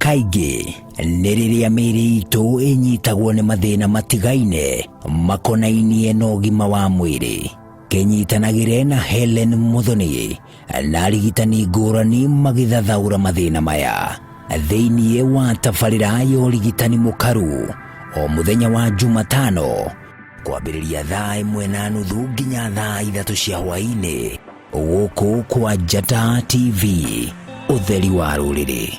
Kaingĩ nĩ rĩrĩa mĩĩrĩ itũ ĩnyitagwo nĩ mathĩna matigaine makonainie na ũgima wa mwĩrĩ. Kĩnyitanagĩre na Helen Muthoni na arigitani ngũrani magĩthathaũra mathĩna maya thĩinĩ wa tabarĩra ya ũrigitani mũkaru o mũthenya wa Jumatano kwambĩrĩria thaa 1:30 nginya thaa 3 cia hwaĩ-inĩ gũkũ kwa Njata TV, ũtheri wa rũrĩrĩ.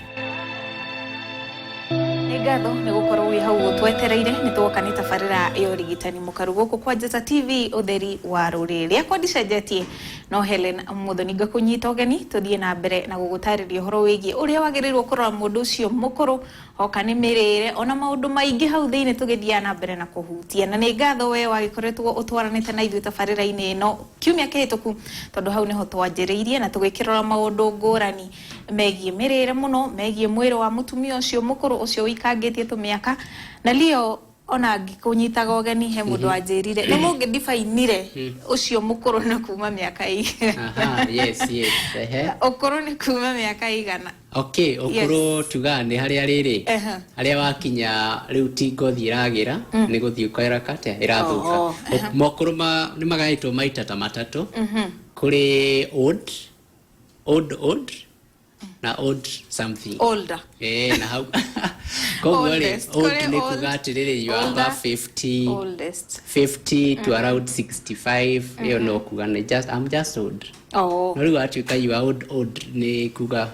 Nĩ ngatho nĩ gũkorwo wĩ hau ũtwetereire. Nĩ twoka nĩ tabarĩra ya ũrigitani mũkaru gũkũ kwa Njata TV, ũtheri wa rũrĩrĩ. Rĩakwa ndicenjetie no Helen Muthoni, ngakũnyita ũgeni tũthiĩ na mbere na gũgũtarĩria ũhoro wĩgiĩ ũrĩa wagĩrĩirwo kũrora mũndũ ũcio mũkũrũ oka nĩ mĩrĩre ona maũndũ maingĩ hau thĩinĩ tũgĩthiaga na mbere na kũhutia. Na nĩ ngatho we wagĩkoretwo ũtwaranĩte na ithuĩ tabarĩra-inĩ ĩno kiumia kĩhĩtũku, tondũ hau nĩho twanjĩrĩirie na tũgĩkĩrora maũndũ ngũrani megiĩ mĩrĩre mũno, megiĩ mwĩrĩ wa mũtumia ũcio mũkũrũ ũcio ũikangĩtie tũmĩaka. Na Leo, ona ngĩkũnyitaga ũgeni he mũndũ wanjĩrire nĩ mũngĩ-definire ũcio mũkũrũ nĩ kuma mĩaka ĩigana. Aha, yes. Ehe. Ũkũrũ nĩ kuma mĩaka ĩigana? Okay, ũkũrũ tugaga nĩ harĩa rĩrĩ harĩa wakinya rĩu ti ngothi ĩragĩra, nĩ gũthiĩ ũkera atĩa ĩrathũka. Mokũrũ nĩ magaĩtwo maita ta matatũ. Kũrĩ old, old, old na old something. Older. Eh, na hau koguo rĩ, Oldest. old Kũrĩ nĩ old, kuga atĩrĩrĩ, you are older, above 50, oldest. 50 to around 65, ĩyo no kuga nĩ just I'm just old. No rĩu watuĩka you are old, old nĩ kuga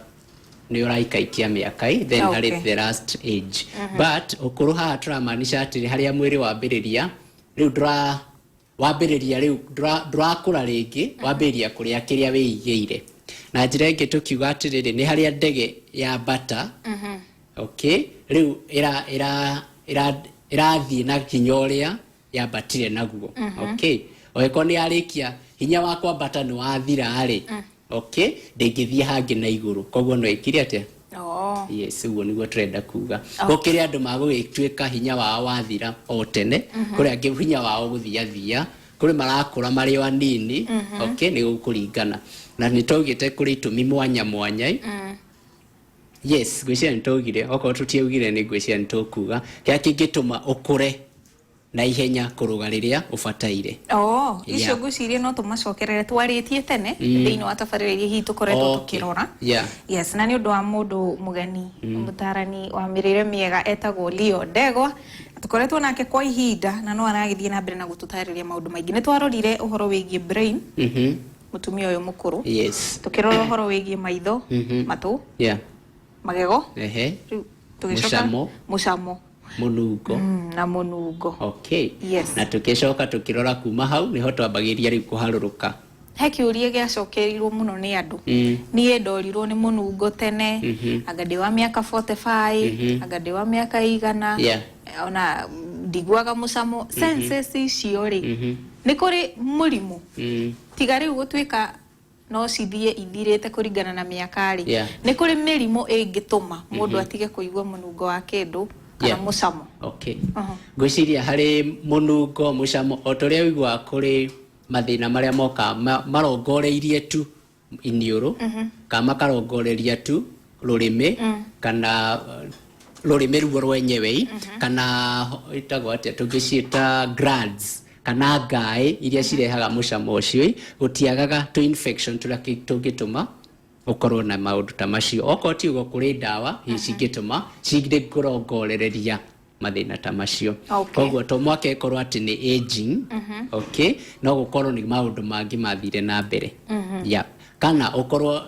nĩ ũraikaikia mĩaka ĩ, then harĩ the last age. But ũkũrũ haha tũramaanisha atĩrĩ, harĩa mwĩrĩ wambĩrĩria rĩu ndũra wambĩrĩria rĩu ndũrakũra rĩngĩ, wambĩrĩria kũrĩa kĩrĩa wĩigĩire. Na njĩra ĩngĩ tũkiuga atĩrĩrĩ, nĩ harĩa ndege yambata, okay, rĩu ĩra ĩra ĩra ĩrathiĩ na hinya ũrĩa yambatire naguo. Okay, ũngĩkorwo nĩ yarĩkia hinya wa kwambata nĩ wathira rĩ, okay, ndĩngĩthiĩ hangĩ na igũrũ, koguo no ĩkire atĩa? Yes, ũguo nĩguo tũrenda kuga. Gũkĩrĩ andũ magũgĩtuĩka hinya wao wathira o tene, kũrĩ angĩ hinya wao gũthiathia, kũrĩ marakũra marĩ o anini. Okay, nĩ gũkũringana na nĩ twaugĩte kũrĩ itũmi mwanya mwanya. Yes, ngwĩciria nĩ twaugire, okorwo tũtiaugire nĩ ngwĩciria nĩ tũkuga kĩrĩa kĩngĩtũma ũkũre na ihenya kũrũga rĩrĩa ũbataire. Oh, icio ngwĩciria no tũmacokerere twarĩtie tene thĩinĩ wa tabarĩra iria hihi tũkoretwo tũkĩrora. Yes, na nĩ ũndũ wa mũndũ mũgeni, mũtarani wa mĩrĩre mĩega etagwo Leo Ndegwa. Tũkoretwo nake kwa ihinda na no aragĩthiĩ na mbere na gũtũtarĩria maũndũ maingĩ. Nĩ twarorire ũhoro wĩgiĩ brain, mũtumia ũyũ mũkũrũ. Tũkĩrora ũhoro wĩgiĩ maitho, matũ, magego. Rĩu tũgĩcoka Mũcamo. Mũcamo. Mũnungo. Na mũnungo. Okay. Yes. Na tũgĩcoka tũkĩrora kuma hau nĩho twambagĩria rĩu kũharũrũka. He kĩũria gĩacokerirwo mũno nĩ andũ. Niĩ ndorirwo nĩ mũnungo tene, anga ndĩ wa mĩaka 45, anga ndĩ wa mĩaka igana, ona ndiguaga mũcamo. Senses icio rĩ, nĩ kũrĩ mũrimũ? Tiga rĩu gũtuĩka no cithiĩ ithirĩte kũringana na mĩaka rĩ, nĩ kũrĩ mĩrimũ ĩngĩtũma mũndũ atige kũigua mũnungo wa kĩndũ kana mũcamo? Okay. Ngwĩciria harĩ mũnungo, mũcamo, o ta ũrĩa ũiguaga kũrĩ mathĩna marĩa mokaga marongoreirie tu iniũrũ, kana makarongoreria tu rũrĩmĩ, kana rũrĩmĩ ruo rwenyewe, kana ĩtagwo atĩa, tũngĩciĩta glands kana ngaĩ iria cirehaga mũcamo ũcio, gũtiagaga tũ infection tũrĩa tũngĩtũma ũkorwo na maũndũ ta macio. Okorwo ti ũguo, kũrĩ ndawa hihi cingĩtũma cingĩkũrongorereria mathĩna ta macio. Koguo to mwaka ĩkorwo atĩ nĩ aging, okay, no gũkorwo nĩ maũndũ mangĩ mathire na mbere. Yeah. Kana ũkorwo,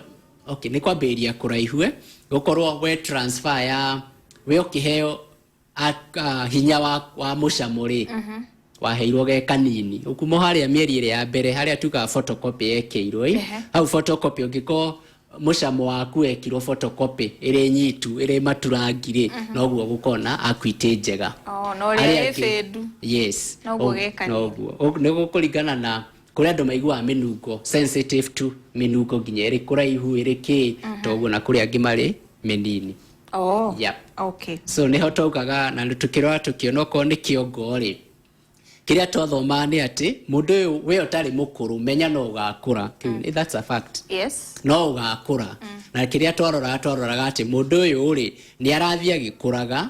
okay, nĩ kwambĩrĩria kũraihu, gũkorwo we transfer ya we ũkĩheo hinya wa mũcamo rĩ, waheirwo ge kanini kuma harĩa mĩeri ĩrĩa ya mbere harĩa tugaga photocopy yekĩirwo ĩ. Hau photocopy, ũngĩkorwo mũcamo waku wekirwo photocopy ĩrĩ nyitu, ĩrĩ maturangi rĩ, noguo gũkorwo na acuity njega. Oh, na ũrĩa Arĩa ĩ angĩ fade. Yes. Noguo ge kanini. Noguo nĩ gũkũringana na kũrĩa andũ maiguaga mĩnungo, sensitive to mĩnungo nginya ĩrĩ kũraihu ĩrĩ kĩ toguo, na kũrĩa angĩ marĩ mĩnini. Yep. So nĩho twaugaga na tũkĩrora tũkĩona okorwo nĩ kĩongo rĩ, Kĩrĩa twathomaga nĩ atĩ mũndũ ũyũ we ũtarĩ mũkũrũ, menya no ũgakũra. That's a fact. No ũgakũra. Na kĩrĩa twaroraga atĩ mũndũ ũyũ rĩ nĩ arathiĩ agĩkũraga.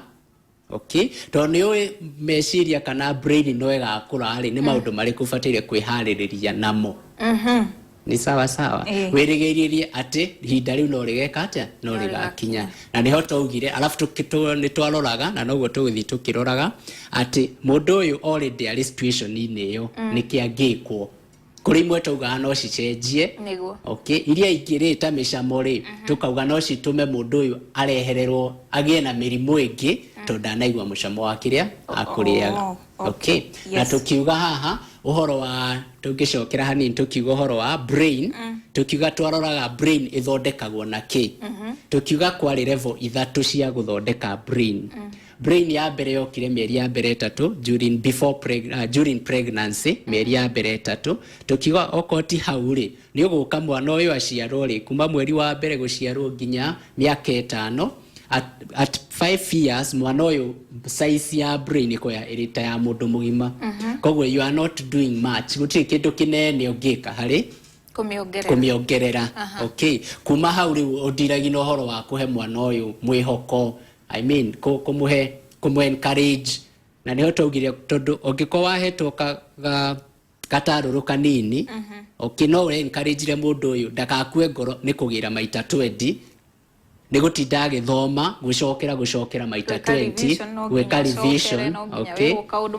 Okay, tondũ nĩ ũĩ meciria kana brain no ĩgakũra rĩ, nĩ maũndũ marĩkũ ũbataire kwĩharĩrĩria namo. Nĩ sawa sawa. Wĩrĩgĩrĩrie atĩ ihinda rĩu no rĩgeka atĩa, no rĩgakinya. Na nĩho twaugire, alafu nĩ twaroraga na noguo tũgũthiĩ tũkĩroraga atĩ mũndũ ũyũ already arĩ situation-inĩ ĩyo, nĩkĩ angĩkwo. Kũrĩ imwe twaugaga no cicenjie. Okay, iria ingĩ rĩ ta mĩcamo rĩ, tũkauga no citũme mũndũ ũyũ arehererwo agĩe na mĩrimũ ĩngĩ tondũ ndanaigua mũcamo wa kĩrĩa akũrĩaga. Okay. Na tũkiuga haha ũhoro wa, tũngĩcokera hanini, tũkiuga ũhoro wa brain, tũkiuga twaroraga brain ĩthondekagwo na kĩ. Tũkiuga kwarĩ level ithatũ cia gũthondeka brain. Brain ya mbere yokire mĩeri ya mbere ĩtatũ during, before preg, during pregnancy, mĩeri ya mbere ĩtatũ. Tũkiuga okorwo ti hau rĩ, nĩ ũgũka mwana ũyũ aciarwo rĩ, kuma mweri wa mbere gũciarwo nginya mĩaka 5, at 5 years mwana ũyũ size ya brain ĩkoya ĩrĩ ta ya mũndũ mũgima. Koguo you are not doing much, gũtirĩ kĩndũ kĩnene ũngĩka harĩ kũmĩongerera. Okay, kuma hau rĩu ũndiragi na ũhoro wa kũhe mwana ũyũ mwĩhoko, I mean kũmũhe, kũmũ encourage. Na nĩho twaugire tondũ ũngĩkorwo wahetwo gatarũrũ kanini, okay, no ũre encourage mũndũ ũyũ ndagakue ngoro nĩ kũgĩra maita 20, nĩ gũtinda agĩthoma gũcokera maita 20, gwĩka revision. Okay,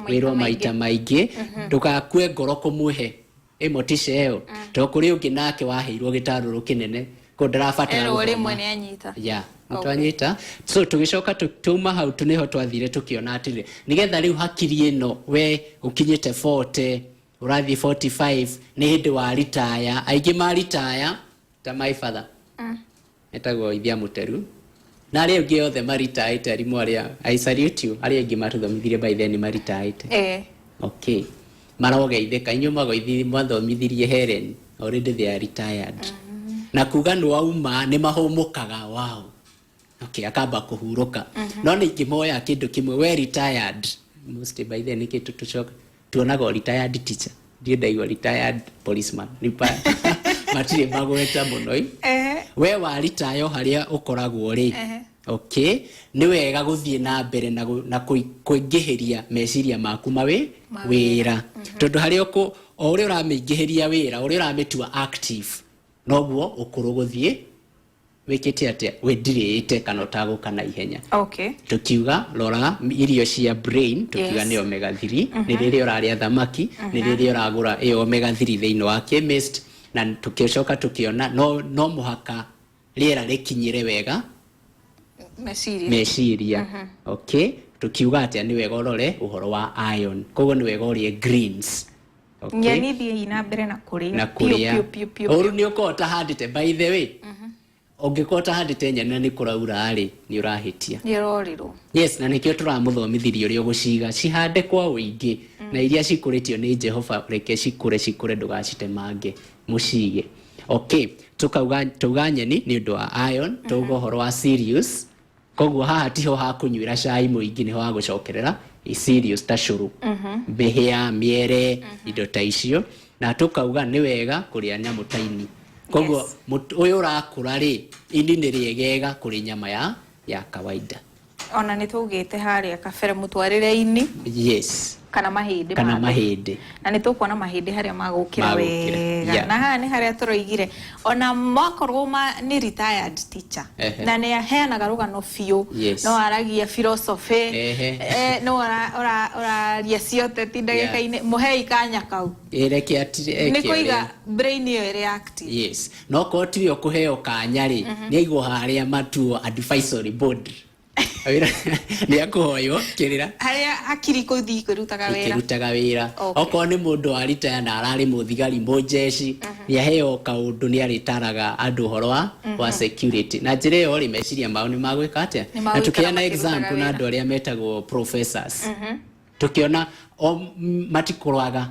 wĩrwo maita maingĩ, ndũgakue ngoro kũmũhe ĩmotisha ĩyo, tondũ kũrĩ ũngĩ nake waheirwo gĩtarũrũ kĩnene ko ndarabatara gũthoma. Yeah, nĩtwanyita. So tũgĩcoka tuma hau nĩho twathire tũkĩona atĩrĩ, nĩgetha rĩu hakiri ĩno we ũkinyĩte 40 ũrathiĩ 45 nĩ hĩndĩ wa ritaya. Aingĩ ma ritaya ta my father etagwo Ithia Mũteru na arĩa angĩ othe maritaĩte, arimũ arĩa, I salute you, arĩa angĩ matũthomithirie by then maritaĩte. Okay, marogeithĩka inyuĩ mwathomithirie Helen, already they are retired. Na kuga nĩ wauma nĩ mahũmũkaga wao. Okay, akamba kũhurũka. No nĩ ingĩmoya kĩndũ kĩmwe, we retired most by then nĩkĩ tũcoka tuonaga retired teacher, ndiĩ ndaigua retired policeman matirĩ magweta mũno. We wa retire harĩa ũkoragwo rĩ, okay, nĩ wega gũthiĩ na mbere na kũingĩhĩria meciria maku mawe wĩra, tondũ harĩa o ũrĩa ũramĩingĩhĩria wĩra, ũrĩa ũramĩtua active, noguo ũkũrũ gũthiĩ wĩkĩte atĩa, wĩndirĩte kana ũtagũka na ihenya. Tukiuga rora irio cia brain, tukiuga nĩ omega 3, nĩ rĩrĩa ũrarĩa thamaki, nĩ rĩrĩa ũragũra ĩyo omega 3 thĩinĩ wa chemist. Na tukicoka tukiona no mũhaka rĩera rĩkinyĩre wega meciria. Okay, tukiuga atĩa, nĩ wega ũrore ũhoro wa iron, koguo nĩ wega ũrĩe greens. Okay. Nyeni thiĩ na mbere na kũrĩa. Na kũrĩa ũru nĩ ũkorwo ũtahandĩte, by the way, ũngĩkorwo ũtahandĩte nyeni na nĩ kũraura rĩ, nĩ ũrahĩtia. Nĩ ũrorirwo. Yes, na nĩkĩo tũramũthomithirie ũrĩa ũgũciga, cihande kwa ũingĩ, na iria cikũrĩtio nĩ Jehova reke cikũre ndũgacitemange, mũcige. Okay, tukauga tuga nyeni nĩ ũndũ wa iron, tuauga ũhoro wa cereals, koguo haha tiho ha kũnyuĩra cai mũingĩ, nĩho ha gũcokerera cereals ta cũrũ, mĩhĩa, mĩere, indo ta icio. Na tukauga nĩ wega kũrĩa nyamũ ta ini, koguo ũyũ ũrakũra rĩ, ini nĩ rĩegega kũrĩ nyama ya kawaida. Ona nĩ twaugĩte harĩa kabere mũtwarĩre ini. Yes. Kana mahĩndĩ. Kana mahĩndĩ. Na nĩ tũkuona mahĩndĩ harĩa magũkĩra wega. Na haha nĩ harĩa tũroigire ona makorwo nĩ retired teacher na nĩ aheanaga rũgano biũ, no aragia philosophy, no ũraria ciothe ti ndagĩka-inĩ, mũhei kanya kau. Reke nĩ kũiga brain ĩyo ĩrĩ active. Yes, no korwo tiwe ũkũheo kanya rĩ, nĩ aigwo harĩa matuo advisory board, nĩ akũhoywo kĩrĩra harĩa hakiri kũthiĩ ikĩrutaga wĩra. Ikĩrutaga wĩra. Okorwo nĩ mũndũ wa retire na ararĩ mũthigari mũjeshi, nĩ aheo kaũndũ, nĩ arĩtaraga andũ ũhoro wa security na njĩra ĩyo rĩ, meciria mao nĩ magwĩka atĩa. Na tũkĩheana example na andũ arĩa metagwo professors, tũkĩona o matikũraga,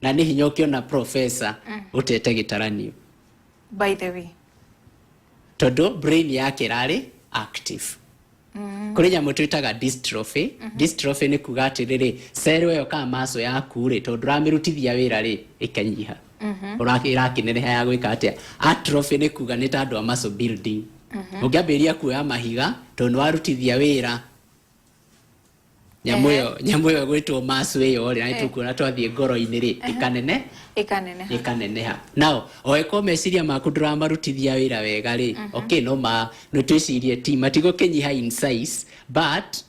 na nĩ hinya ũkĩona professor ũtete gĩtaranio. By the way, tondũ brain yake ĩrarĩ active. Kũrĩ nyamũ twĩtaga dystrophy. Dystrophy nĩ kuga atĩrĩrĩ, cell ĩyo kana muscle yaku rĩ, tondũ ndũramĩrutithia wĩra rĩ, ĩkanyiha. Ĩrakĩneneha ya gwĩka atĩa? Atrophy nĩ kuga nĩ ta andũ a muscle building. Ũngĩambĩrĩria kuoya mahiga, tondũ nĩ warutithia wĩra nyamũ ĩyo, nyamũ ĩyo ĩgwĩtwo muscle ĩyo rĩ, na nĩtũkuona twathiĩ ngoro-inĩ rĩ, ĩkanene Ĩkaneneha. Ĩkaneneha. Now oĩkorwo meciria maku ndũramarutithia wĩra wega rĩ, okay, no ma no twĩcirie ti matigũkĩnyiha in size, but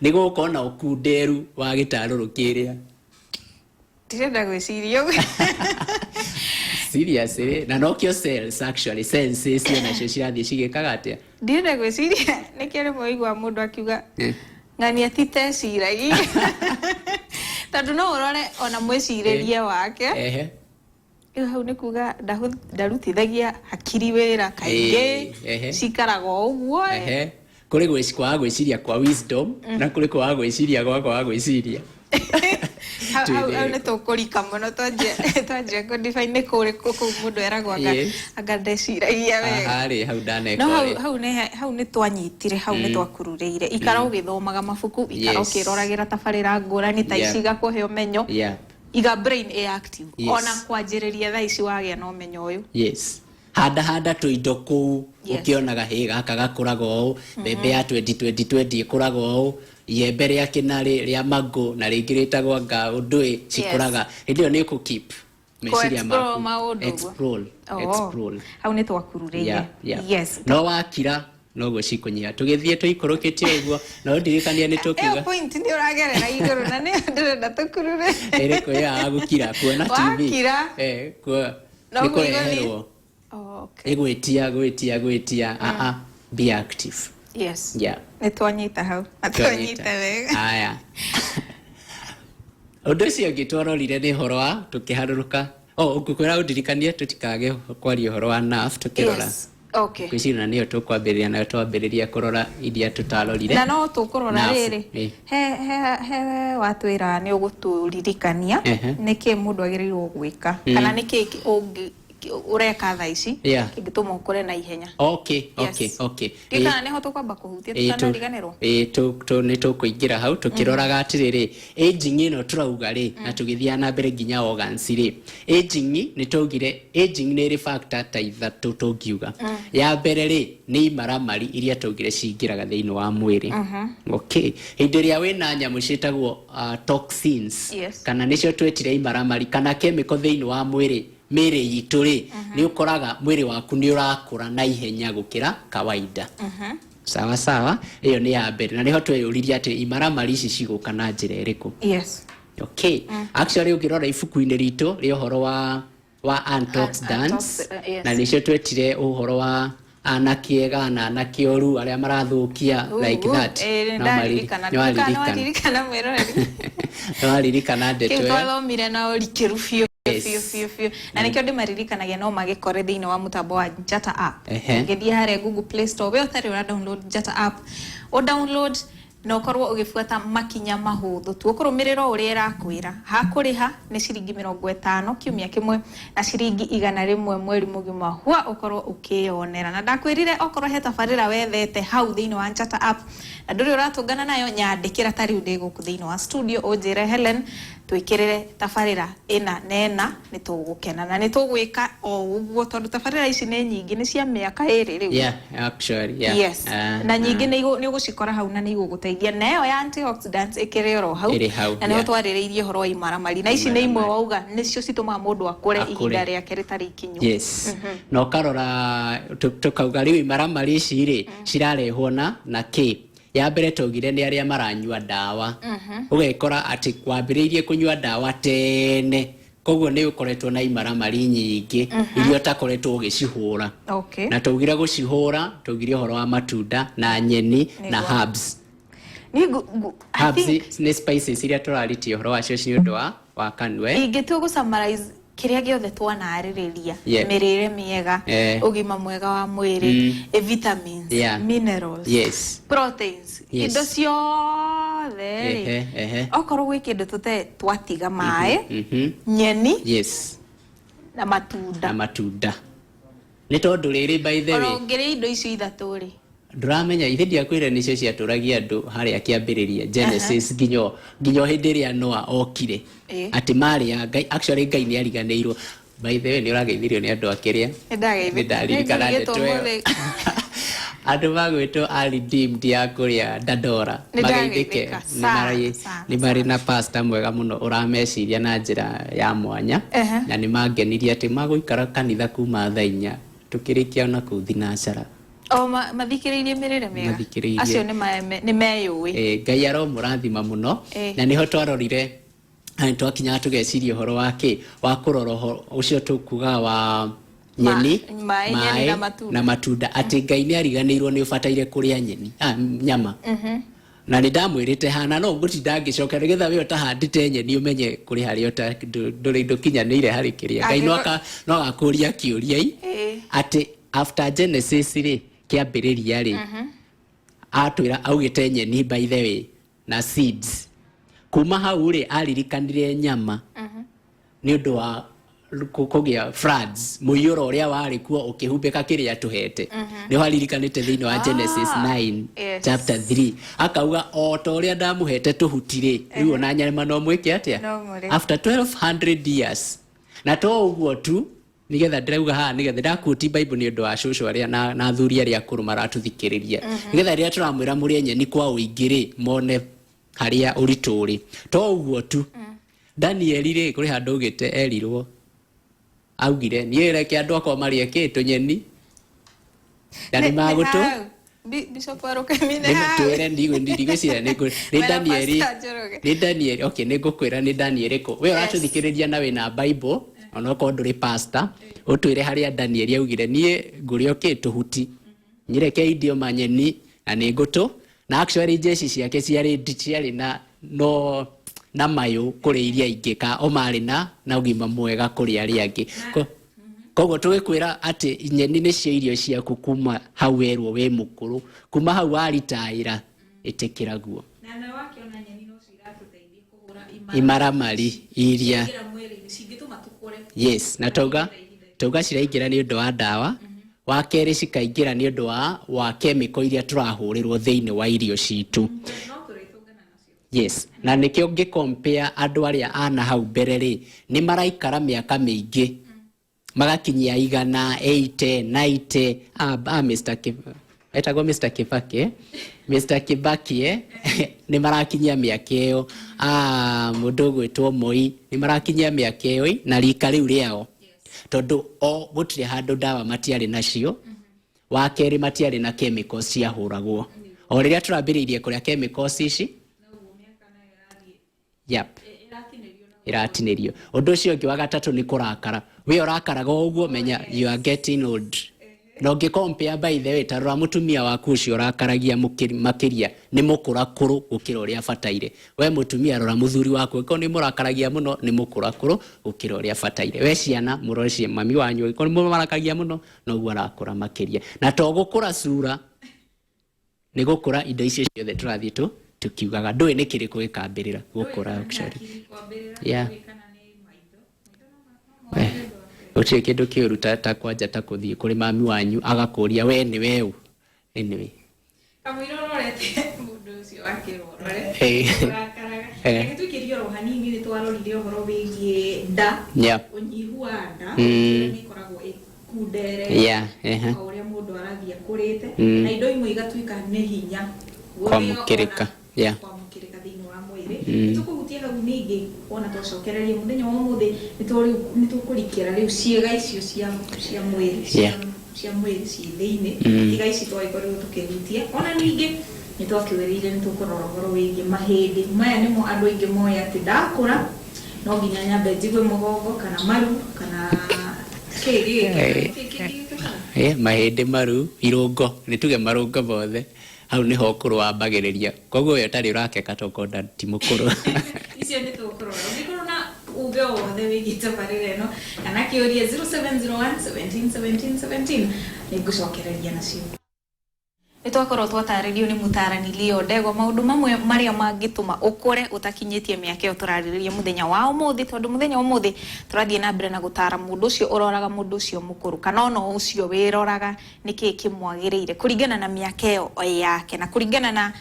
nĩ gũgũkorwo na ũkunderu wa gĩtarũrũ kĩrĩa. Ndirenda gwĩciria ũguo. Seriously, na nokĩo cells, actually cells icio nacio cirathiĩ cigĩkaga atĩa? Ndirenda gwĩciria nĩkĩo rĩmwe ũiguaga mũndũ akiuga ng'ania ti teciragia, tondũ no ũrore ona mwĩcirĩrie wake. Rĩu hau nĩ kuga ndarutithagia hakiri wĩra kaingĩ. Cikaraga o ũguo. Kũrĩ kwaga gwĩciria kwa wisdom na kũrĩ kwaga gwĩciria gwa kwaga gwĩciria. Hau nĩ tũkũrika mũno twanjia kũ define nĩ kũrĩkũ kũu mũndũ eragwo anga anga ndeciragia wega. Haha rĩ, hau ndaneka No hau rĩ. Hau nĩ twanyitire, hau nĩ twakururĩire. Ikara ũgĩthomaga mabuku, ikara ũkĩroragĩra tabarĩra ngũrani ta ici igakũhe ũmenyo. Iga brain ĩ active. Ona kwanjĩrĩria thaa ici wagĩa na ũmenyo ũyũ. Yes, handa handa tũindo kũu. Ũkĩonaga hĩ gaka gakũraga ũũ, mbembe ya 20 20 20 ĩkũraga ũũ, iembe rĩa kĩnarĩ rĩa mangũ na rĩngĩ rĩtagwo anga ũndũ ĩ cikũraga. Hĩndĩ ĩyo nĩ ũkũ keep meciria Kũ-explore maku. Maũndũ ũguo. Explore. Explore. Hau nĩ twakururĩire. Yeah. No wakira noguo cikũnyiha tũgĩthiĩ tũikũrũkĩte ũguo, no ndirikania nĩ Ĩyo tũkiuga point nĩ ũragerera igũrũ na nĩyo ndĩrenda tũkurure. Ĩrĩkũ ya gũkira kuona TV? Wakira. Nĩ Noguo kũreherwo. Oh, okay. Ĩgwĩtia gwĩtia gwĩtia. Aa, be active. Nĩ twanyita hau na twanyita wega. Aya, ũndũ ũcio ũngĩ twarorire nĩ ũhoro wa tũkĩharũrũka, oh, ngũkwĩra ũndirikanie tũtikage kwaria ũhoro wa nerve tũkĩrora. Ngwĩciria na nĩyo tũkwambĩrĩria nayo twambĩrĩria kũrora iria tũtarorire. Na no tũkũrora Nerve, rĩrĩ, he watwĩra nĩ ũgũtũririkania nĩkĩ mũndũ agĩrĩirwo gwĩka kana nĩkĩ ũreka thaa ici kĩngĩtũma ũkũre na ihenya. Ndiũĩ kana nĩho tũkwamba kũhutia tũtanariganĩrwo. Ĩĩ, nĩ tũkũingĩra hau tũkĩroraga atĩrĩrĩ, aging ĩno tũrauga rĩ, na tũgĩthiaga na mbere nginya organs rĩ, aging nĩ twaugire aging nĩ ĩrĩ factor ta ithatũ tũngiuga. Ya mbere rĩ, nĩ imaramari iria twaugire cingĩraga thĩinĩ wa mwĩrĩ. Okay, hĩndĩ ĩrĩa wĩna nyamũ ciĩtagwo toxins, kana nĩcio twetire imaramari kana chemical thĩinĩ wa mwĩrĩ, mĩĩrĩ itũ rĩ, nĩ ũkoraga mwĩrĩ waku nĩ ũrakũra na ihenya gũkĩra kawaida. Sawa sawa, ĩyo nĩ ya mbere, na nĩho tweyũririe atĩ imaramari ici cigũka na njĩra ĩrĩkũ. Okay, actually ũngĩrora ibuku-inĩ ritũ rĩa ũhoro wa antioxidants, na nĩcio twetire ũhoro wa anake ega na anake oru arĩa marathũkia like that. No ndaririkana. Nĩ waririkana. Nĩwaririkana, mwĩroreri. Nĩ waririkana ndeto kĩu ĩyo. Twathomire na ũrikĩru biũ biũ biũ biũ, na nĩkĩo ndĩmaririkanagia no magĩkore thĩinĩ wa mũtambo wa Njata app. Ũngĩthiĩ harĩa Google Play Store, we ũtarĩ ũra download Njata app, ũ download na ũkorwo ũgĩbuata makinya mahũthũ tu, ũkũrũmĩrĩra o ũrĩa ĩrakwĩra. Hakũrĩha nĩ ciringi 50 kiumia kĩmwe na ciringi 100 mweri mũgima, hwa ũkorwo ũkĩyonera. Na ndakwĩrire okorwo he tabarĩra wethete hau thĩinĩ wa Njata app na ndũrĩ ũratũngana nayo, nyandĩkĩra ta rĩu ndĩ gũkũ thĩinĩ wa studio, ũnjĩre, "Helen, twĩkĩrĩre tabarĩra ĩna na ĩna." Nĩ tũgũkena na nĩ tũgwĩka o ũguo, tondũ tabarĩra ici nĩ nyingĩ, nĩ cia mĩaka 2 rĩu. Yeah, actually, yeah. Na nyingĩ nĩ ũgũcikora hau na nĩ igũgũteithia, na ĩyo ya antioxidants ĩkĩrĩ oro hau. Ĩrĩ hau, Na nĩho twarĩrĩirie ũhoro wa imaramari, na ici nĩ imwe wauga nĩcio citũmaga mũndũ akũre Akũre. ihinda rĩake rĩtarĩ ikinyu. Yes, na ũkarora tũkauga rĩu imaramari ici rĩ, cirarehwo na kĩ? Ya mbere twaugire nĩ arĩa maranyua ndawa. Ũgekora atĩ wambĩrĩirie kũnyua ndawa tene, koguo nĩ ũkoretwo na imaramari nyingĩ iria ũtakoretwo ũgĩcihũra. Na twaugire gũcihũra, twaugire ũhoro wa matunda na nyeni na herbs. Niĩ I Herbs think nĩ spices iria tũraritie ũhoro wacio nĩ ũndũ wa kanua, eh? Ingĩtua gũ summarize kĩrĩa gĩothe twanarĩrĩria, mĩrĩre mĩega, ũgima mwega wa mwĩrĩ, vitamins, minerals, proteins, indo ciothe rĩ, Ehe, ehe. okorwo gwĩ kĩndũ tũte twatiga, maĩ, nyeni na matunda. Na matunda, nĩ tondũ rĩrĩ, by the Ona way, ũngĩrĩa indo icio ithatũ rĩ, Ndũramenya ithe ndiakwĩra nĩcio ciatũragia andũ harĩa kĩambĩrĩria Genesis nginya nginya hĩndĩ ĩrĩa Noah okire. Atĩ marĩ ya Ngai, actually Ngai nĩ ariganĩirwo. By the way, nĩ ũrageithirio nĩ andũ akĩrĩa. Nĩ nĩndaririkana ndeto ĩyo. Andũ magwĩtwo a Redeemed ya kũrĩa Dandora mageithĩke. Nĩ marĩ na pastor mwega mũno ũrameciria na njĩra ya mwanya, na nĩ mangenirie atĩ magũikara kanitha kuma thaa 4 tũkĩrĩkia ona kũu thinacara. O mathikĩrĩirie mĩrĩre mĩega. Mathikĩrĩirie. Acio nĩ meyũĩ. Ngai aromũrathima mũno. Na nĩho twarorire twakinyaga tũgeciria ũhoro wa kĩ wa kũrora ũhoro ũcio tũkugaga wa nyeni, maĩ na matunda, atĩ Ngai nĩ ariganĩirwo nĩ ũbataire kũrĩa nyeni, nyama. Na nĩ ndamwĩrĩte hana no ngũtinda ngĩcoka nĩgetha we ũtahandĩte nyeni ũmenye kũrĩ harĩa ndũrĩ ndũkinyanĩire harĩ kĩrĩa Ngai no agakũria kĩũria atĩ after Genesis rĩ kĩambĩrĩria rĩ atwĩra augĩte nyeni by the way na seeds. Kuma hau rĩ aririkanire nyama nĩ ũndũ wa kũgĩa floods, mũiyũro ũrĩa warĩ kuo ũkĩhumbĩka kĩrĩa tũhete. Nĩho aririkanĩte thĩinĩ wa Genesis 9 chapter 3 akauga o ta ũrĩa ndamũhete tũhuti rĩ rĩu ona nyama no mwĩke atĩa after 1200 years. Na to ũguo tu, nigetha ndĩrauga haha nigetha ndakuoti Bible nĩ ũndũ wa cũcũ arĩa na athuri arĩa akũrũ maratũthikĩrĩria, nigetha rĩrĩa tũramwĩra mũrĩe nyeni kwa ũingĩ rĩ mone harĩa ũritũ ũrĩ. To ũguo tu, Danieli rĩ kũrĩ handũ augĩte erirwo augire niĩ reke andũ akwa marĩe kĩ tũnyeni na nĩ magũtũ Bishop Warũkemi nĩ hau. Twĩre ndigwĩciria nĩ Danieli, nĩ Danieli. Okay, nĩ ngũkwĩra nĩ Danieli kũ. We ũratũthikĩrĩria na wĩna Bible onokorwo ndũrĩ pastor, ũtwĩre harĩa Danieli augire niĩ ngũrĩa kĩ tũhuti, nyireke indio manyeni na nĩ ngũtũ. Na actually jeshi ciake ciarĩ na no na mayũ kũrĩ iria ingĩ ka o marĩ na ũgima mwega kũrĩ arĩa angĩ. Koguo tũgĩkwĩra atĩ nyeni nĩcio irio ciaku kuma hau werwo wĩ mũkũrũ, kuma hau waritaĩra ĩtĩkĩra guo. Na nawe wakĩona nyeni no ciratũteithia kũhũra imaramari iria cingĩtũma tũkũre. Yes, na tauga ciraingĩra nĩ ũndũ wa ndawa. Wa kerĩ cikaingĩra nĩ ũndũ wa chemical iria tũrahũrĩrwo thĩinĩ wa irio citũ. Yes, na nĩkĩo ngĩcompare andũ arĩa ana hau mbere rĩ nĩ maraikara mĩaka mĩingĩ magakinyia 100, 80, 90. Mr. Etagwo Mr. Kibaki, Mr. Kibaki nĩ marakinyia mĩaka ĩyo. Mũndũ ũgwĩtwo Moi nĩ marakinyia mĩaka ĩyo na rika rĩu rĩao, tondũ o gũtirĩ handũ ndawa matiarĩ nacio. Wa kerĩ matiarĩ na chemicals ciahũragwo. O rĩrĩa tũrambĩrĩirie kũrĩa chemicals ici, yep, ĩratinĩrio. Ũndũ ũcio ũngĩ wa gatatũ nĩ kũrakara. We ũrakaraga ũguo menya you are getting old. Na ũngĩ compare by the way, ta rora mũtumia waku ũcio ũrakaragia makĩria nĩ mũkũrakũrũ gũkĩra ũrĩa abataire. We mũtumia rora mũthuri waku, angĩkorwo nĩ mũrakaragia mũno nĩ mũkũrakũrũ gũkĩra ũrĩa abataire. We ciana mũrore cie mami wanyu, angĩkorwo nĩ mũrakaragia mũno noguo arakũra makĩria. Na to gũkũra cura, nĩ gũkũra indo icio ciothe tũrathiĩ tukiugaga. Ndũĩ nĩ kĩrĩkũ gĩkambĩrĩra gũkũra actually. Yeah. Gũtirĩ kĩndũ kĩũru ta kwanja ta kũthiĩ kũrĩ mami wanyu agakũria we nĩ weũ. Anyway. Kamũira ũrorete mũndũ ũcio akĩrwo ũrore. Ũrakaraga. Reke tũikĩrie oro hanini nĩ twarorire ũhoro wĩgiĩ nda. Ũnyihu wa nda nĩ ĩkoragwo ĩkundere. O ũrĩa mũndũ arathiĩ akũrĩte na indo imwe igatuĩka nĩ hinya kwamũkĩrĩka. Kwamũkĩrĩka thĩinĩ wa mwĩrĩ. Nĩtũkũhutia hau ningĩ wona twacokereria mũthenya wa ũmũthĩ nĩ tũkũrikĩra rĩu ciĩga icio cia mwĩrĩ cia mwĩrĩ ciĩ thĩinĩ, tiga ici twagĩkorirwo tũkĩhutia. Ona ningĩ nĩ twakĩwĩrĩire nĩ tũkũrora ũhoro wĩgiĩ mahĩndĩ maya nĩmo andũ aingĩ moĩ atĩ ndakũra no nginya nyambe njigue mũgongo kana maru kana kĩ gĩgĩkĩka. Mahĩndĩ, maru, irũngo, nĩ tuge marũngo mothe hau nĩho ũkũrũ wambagĩrĩria. Koguo we ũtarĩ ũrakeka tokorwo ti mũkũrũ. Icio nĩ tũkũrora. Ũngĩkorwo na uge o wothe wĩgiĩ tabarĩra ĩno kana kĩũria 0701 17 17 17 nĩ ngũcokereria nacio. Nĩ twakorwo twatarĩrio nĩ mũtarani Leo Ndegwa maũndũ mamwe marĩa mangĩtũma ũkũre ũtakinyĩtie mĩaka ĩyo tũrarĩrĩria mũthenya wa ũmũthĩ, tondũ mũthenya wa ũmũthĩ tũrathiĩ na mbere na gũtara mũndũ ũcio ũroraga mũndũ ũcio mũkũrũ kana ona ũcio wĩroraga nĩkĩĩ kĩmwagĩrĩire kũringana na mĩaka ĩyo yake na kũringana na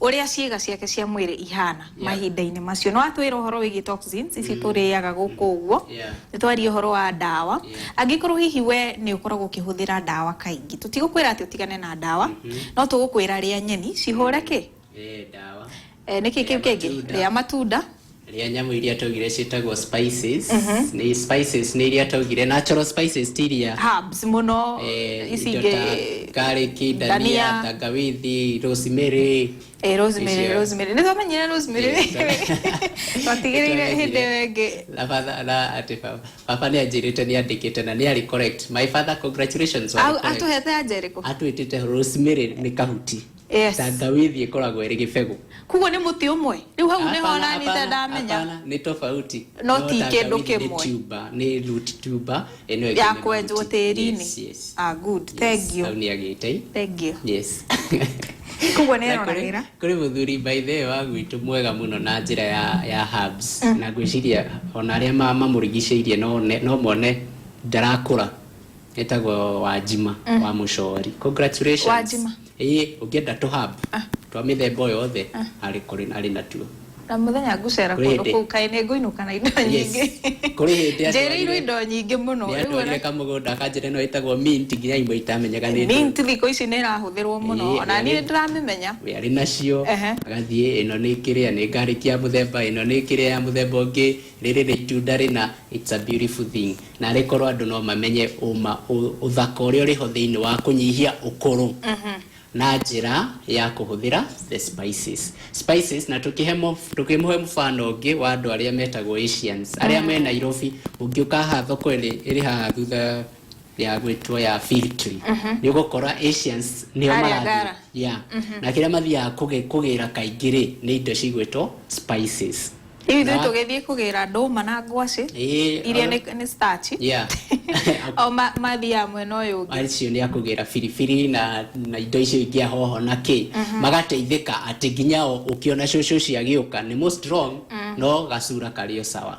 ũrĩa ciĩga ciake cia mwĩrĩ ihana mahinda-inĩ macio. Nĩ watwĩra ũhoro wĩgiĩ toxins ici tũrĩaga gũkũ ũguo, nĩ twaria ũhoro wa ndawa. Angĩkorwo hihi we nĩ ũkoragwo ũkĩhũthĩra ndawa kaingĩ, tũtigũkwĩra atĩ ũtigane na ndawa, no tũgũkwĩra rĩa nyeni cihũre kĩ. Ndawa. Nĩkĩ kĩu Rĩa kĩngĩ? matunda. Rĩa matunda. Rĩa nyamũ iria twaugire ciĩtagwo spices. Nĩ spices nĩ iria twaugire natural spices, ti iria herbs mũno ici indo ta ingĩ. Garlic, dania, dania. Tangawithi, rosemary. Rosemary. Icio. Rosemary nĩ twamenyire rosemary, twatigĩrĩire hĩndĩ ĩyo ĩngĩ. Na father, na atĩ baba nĩ anjĩrĩte nĩ andĩkĩte na nĩ arĩ correct. My father, congratulations, warĩ correct. Atũhete anja ĩrĩkũ? Atwĩtĩte rosemary nĩ kahuti. Tangawithi ĩkoragwo ĩrĩ gĩbegũ. Koguo nĩ mũtĩ ũmwe rĩu hau nĩho Hapana, onanite hapana, ndamenya. hapana, nĩ tofauti. No ti kĩndũ tangawithi nĩ kĩmwe. tuber, nĩ root tuber ĩno ĩngĩ ya nĩ kwenjwo mahuti. tĩri-inĩ. Yes. Ah, good. Thank you. Hau nĩ agĩte. Thank you. Koguo nĩ Na kũrĩ- eroragĩra. Kũrĩ mũthuri by the way wa gwitũ mwega mũno na njĩra ya herbs, na ngwĩciria ona arĩa mamũrigicĩirie no mone ndarakũra. Etagwo Wanjima wa Mũcori. Congratulations. Wanjima. Ĩĩ, ũngĩenda tũ herb twa mĩthemba o yothe, arĩ kũrĩ arĩ natuo. Na mũthenya ngũcera Kũrĩ kũndũ hĩndĩ- kũu, kaĩ nĩ ngũinũka na indo nyingĩ. Kũrĩ hĩndĩ Njĩrĩirwo atwarire- indo nyingĩ mũno. nĩ Rĩu atwarire kamũgũnda akanjĩra ĩno ĩtagwo mint, nginya imwe itamenyaga nĩ ndũ. Mint thikũ ici nĩ ĩrahũthĩrwo mũno. Ĩĩ, ona niĩ ĩrĩ- nĩ ndĩramĩmenya. We arĩ nacio. Agathiĩ ĩno nĩ kĩrĩa, nĩ garlic ya mũthemba ĩno, nĩ kĩrĩa ya mũthemba ũngĩ, rĩrĩ nĩ itunda rĩna. It's a beautiful thing, na arĩ korwo andũ no mamenye ũma ũthaka ũrĩa ũrĩ ho thĩinĩ wa kũnyihia ũkũrũ na njĩra ya kũhũthĩra the spices. Na tũkĩmũhe mũbano ũngĩ wa andũ arĩa metagwo Asians arĩa me Nairobi. Ũngĩũka haha thoko ĩrĩ haha thutha ya gwĩtwo ya Filtry, nĩ ũgũkora Asians nĩo Harĩa marathiĩ. Ngara. Yeah. Na kĩrĩa mathiaga kũgĩra kaingĩ rĩ, nĩ indo cigwĩtwo spices. Rĩu ithuĩ tũgĩthiĩ kũgĩra ndũma na ngwacĩ iria nĩ starch, o mathiaga mwena ũyũ ũngĩ. Acio nĩ akũgĩra biribiri na indo icio ingĩ, hoho na kĩ, magateithĩka atĩ nginya o ũkĩona cũcũ ciagĩũka nĩ mo strong, no gacura karĩ o sawa.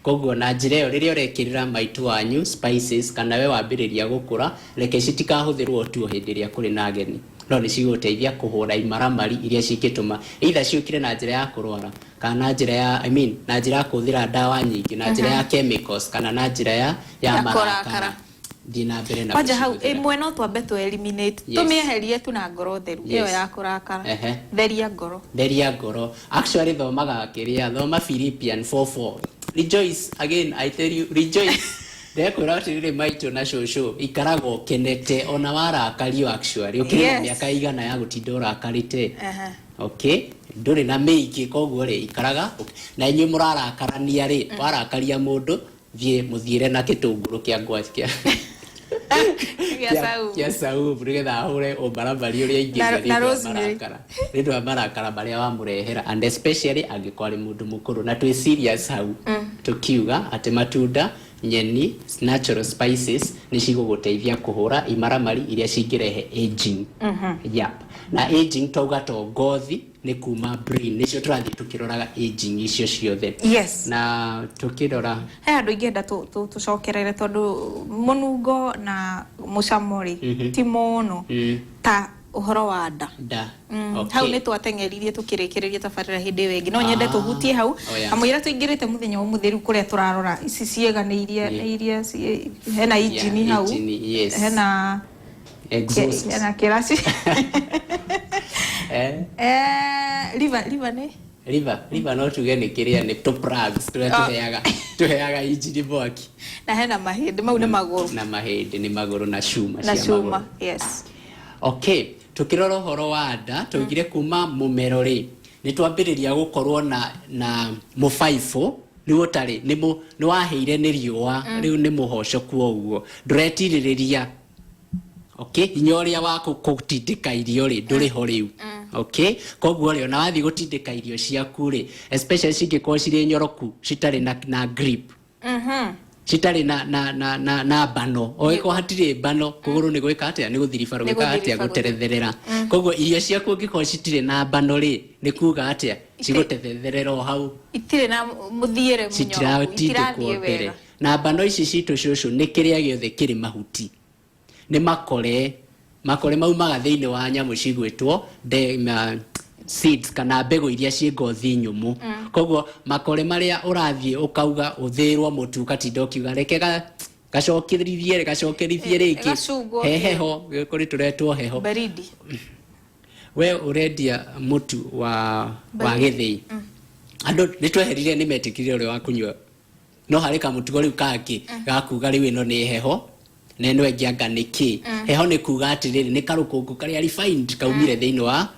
Koguo na njĩra ĩyo, rĩrĩa ũrekĩrĩra maitũ wanyu spices kana we wambĩrĩria gũkũra, reke citikahũthĩrwo tu o hĩndĩ ĩrĩa kũrĩ na ageni, no nĩ cigũteithia kũhũra imaramari iria cingĩtũma either ciũkire na njĩra ya kũrwara kana na njĩra ya, I mean, na njĩra ya kũhũthĩra ndawa nyingĩ, na njĩra ya chemicals, kana na njĩra ya Ya marakara. kũrakara. Thiĩ na mbere na Kwanja hau gũcihũthĩra. ĩmwe no twambe tũ eliminate, tũmĩeherie tu na ngoro theru ĩyo ya kũrakara. Theria ngoro. Theria ngoro. Actually thomaga kĩrĩa, thoma Philippian 4:4. Rejoice. Again I tell you, rejoice. Ndekwĩra atĩrĩrĩ, maitũ na cũcũ, ikaraga ũkenete ona warakario. Actually ũkĩrĩ na mĩaka igana ya gũtinda ũrakarĩte. Okay, ndũrĩ na mĩingĩ, koguo rĩ, ikaraga na inyuĩ mũrarakarania rĩ, warakaria mũndũ, thiĩ mũthiĩre na gĩtũngũrũ kĩa ngwacĩ kĩa Gĩa saumu. Kĩa saumu, nĩgetha ahũre ũmbarambari ũrĩa ingĩria Na nĩ ũndũ wa rosemary. marakara, nĩ ũndũ wa marakara marĩa wamũrehera, and especially angĩkorwo arĩ mũndũ mũkũrũ. Na twĩ serious hau tũkiuga atĩ matunda, nyeni, natural spices nĩ cigũgũteithia kũhũra imaramari iria cingĩrehe aging. Yep. Na aging twauga to ngothi, nĩ kuma brain, nĩcio tũrathiĩ tũkĩroraga aging icio ciothe. Na tũkĩrora He handũ ingĩenda tũcokerere tondũ mũnungo na mũcamo rĩ, ti mũno ta ũhoro wa nda. Nda. Hau nĩ twateng'eririe tũkĩrĩkĩrĩria tabarĩra hĩndĩ ĩyo ĩngĩ, no nyende tũhutie hau. Oh, yeah. Kamũira tũingĩrĩte mũthenya wa ũmũthĩ rĩu, kũrĩa tũrarora ici ciĩga nĩ iria nĩ iria hena injini hau. Engine, yes. Hena Exhaust. Hena kĩraci. Liver nĩ Liver no tuge nĩ kĩrĩa, nĩ tũ plugs tũrĩa tũheaga injini mwaki. Na hena mahĩndĩ, mau nĩ magũrũ. Na mahĩndĩ nĩ magũrũ na cuma na cia cuma magũrũ. Okay, tukĩrora ũhoro wa nda, tũigire kuma mũmero rĩ, nĩ twambĩrĩria gũkorwo na mũbaibũ nĩ ũtarĩ nĩ wahĩire nĩ riũa, rĩu nĩ mũhocoku o ũguo, ndũretirĩrĩria. Okay, hinya ũrĩa wa gũtindĩka irio rĩ, ndũrĩ ho rĩu. Okay, koguo rĩ, ona wathiĩ gũtindĩka irio ciaku rĩ, especially cingĩkorwo cirĩ nyoroku, citarĩ na grip. Citarĩ na mbano, ũngĩkorwo hatirĩ mbano, kũgũrũ nĩ gwĩka atĩa? Nĩ gũthiriba, gwĩka atĩa? Gũthiriba. Gũteretherera. Koguo irio ciaku ũngĩkorwo citirĩ na mbano rĩ, nĩ kuga atĩa? Cigũteretherera o hau. Itirĩ na mũthiĩre mũnyoroku. Citiratindĩkwo itirathiĩ mbere. Wega. Na mbano ici citũ, cũcũ, nĩ kĩrĩa gĩothe kĩrĩ mahuti, nĩ makore. Makore maumaga thĩinĩ wa nyamũ cigwĩtwo seeds kana mbegũ iria ciĩ ngothi nyũmũ. Koguo makore marĩa ũrathiĩ ũkauga ũthĩrwo mũtu, ũkatinda ũkiuga reke gacokerithie gacokerithie rĩngĩ. Gacungwo. He heho kũrĩ tũretwo heho. Baridi. We ũrendia mũtu wa gĩthĩi, andũ nĩ tweherire, nĩ metĩkire ũrĩa wa kũnyua, no harĩ kamũtugo rĩu kangĩ gakuga rĩu ĩno nĩ heho na ĩno ĩngĩ anga nĩ kĩ. Heho nĩ kuga atĩrĩrĩ, nĩ karũkũngũ karĩa refined kaumire thĩinĩ wa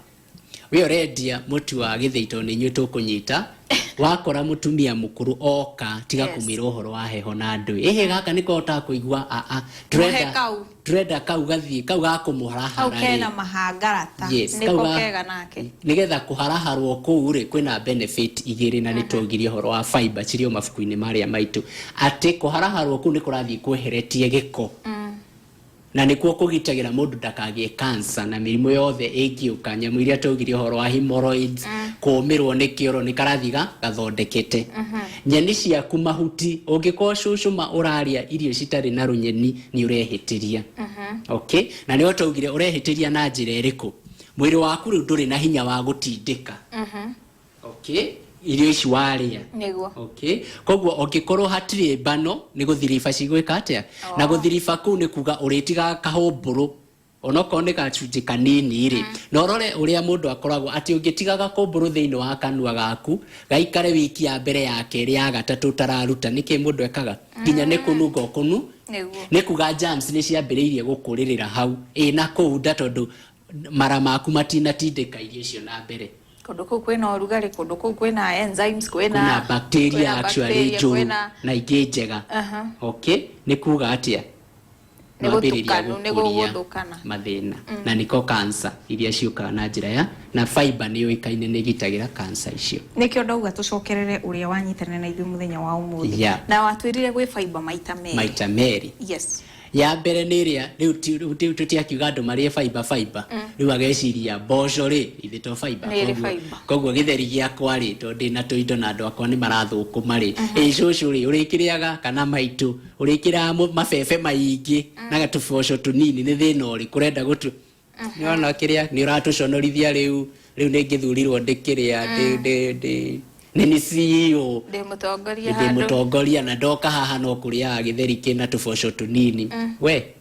we ũrendia mũtu wa gĩthĩi, tondũ nĩ inyuĩ tũkũnyita. Wakora mũtumia mũkũrũ oka, tiga kũmwĩra ũhoro wa heho na ndũĩ ĩhĩ gaka nĩko ũtakũigua aa. Mũhe kau. Tũrenda kau gathiĩ kau kau gakũmũharahara. Kena rĩ mahangarata. Yes, nĩko kega nake. Nigetha kũharaharwo kũu rĩ, kwĩna benefit igĩrĩ, na nĩ twaugire ũhoro wa fiber cirĩ o mabuku-inĩ marĩa maitũ, atĩ kũharaharwo kũu nĩ kũrathiĩ kweheretie gĩko na nĩkuo kũgitagĩra mũndũ ndakagĩe cancer na mĩrimũ yothe ĩngĩũka, nyamũ iria twaugire ũhoro wa hemorrhoids, kũũmĩrwo nĩ kĩoro, nĩ karathiĩ gathondekete nyeni ciaku, mahuti. Ũngĩkorwo, cũcũ, ma ũrarĩa irio citarĩ na rũnyeni, nĩ ũrehĩtĩria. Okay, na nĩo twaugire ũrehĩtĩria na njĩra ĩrĩkũ? Mwĩrĩ waku rĩu ndũrĩ na hinya wa gũtindĩka, okay, irio ici warĩa. Okay, koguo ũngĩkorwo hatirĩ mbano, nĩ gũthiriba cigwĩka atĩa? Na gũthiriba kũu nĩ kuga ũrĩtigaga kahũmbũrũ onokorwo nĩ gacunjĩ kanini rĩ, na ũrore ũrĩa mũndũ akoragwo atĩ ũngĩtiga gakũmbũrũ thĩinĩ wa kanua gaku gaikare wiki ya mbere, ya kerĩ, ya gatatũ ũtararuta, nĩkĩ mũndũ ekaga? Nginya nĩ kũnunga ũkũnu. Nĩ kuga germs nĩ ciambĩrĩirie gũkũrĩrĩra hau ĩ na kũu nda, tondũ mara maku matinatindĩka irio icio na mbere. Kũndũ kũu kwĩna ũrugarĩ, kũndũ kũu kwĩna enzymes, kwĩna kwĩna bacteria kwĩna actually bacteria, njũru kwĩna na ingĩ njega. Okay, nĩ kuga atĩa? Nĩ Nwambĩrĩria gũtukanu, nĩ gũkũria gũgũthũkana. Mathĩna na nĩko cancer iria ciũkaga na njĩra ya na fiber nĩ yũĩkaine nĩ ĩgitagĩra cancer icio. Nĩkĩo ndauga tũcokerere ũrĩa wanyitanĩra na ithuĩ mũthenya wa ũmũthĩ. Na watwĩrire gwĩ fiber maita merĩ. Maita merĩ. Ya mbere nĩ ĩrĩa rĩu tũtiakiuga andũ marĩe fiber. Fiber rĩu ageciria mboco rĩ, ithe to fiber? Nĩ ĩrĩ fiber. Koguo gĩtheri gĩakwa rĩ, tondũ ndĩna tũindo na andũ akwa nĩ marathũkũma rĩ, ĩ cũcũ rĩ, ũrĩkĩrĩaga kana maitũ ũrĩkĩraga mabebe maingĩ na gatũboco tũnini, nĩ thĩna ũrĩkũ ũrenda gũtu nĩwona kĩrĩa nĩ ũratũconorithia? Rĩu nĩ ngĩthurirwo ndĩkĩrĩa ndĩ nĩ nĩ CEO. Ndĩ mũtongoria ndĩ handũ. Mũtongoria, na ndoka haha no kũrĩaga gĩtheri kĩna tũboco tũnini. We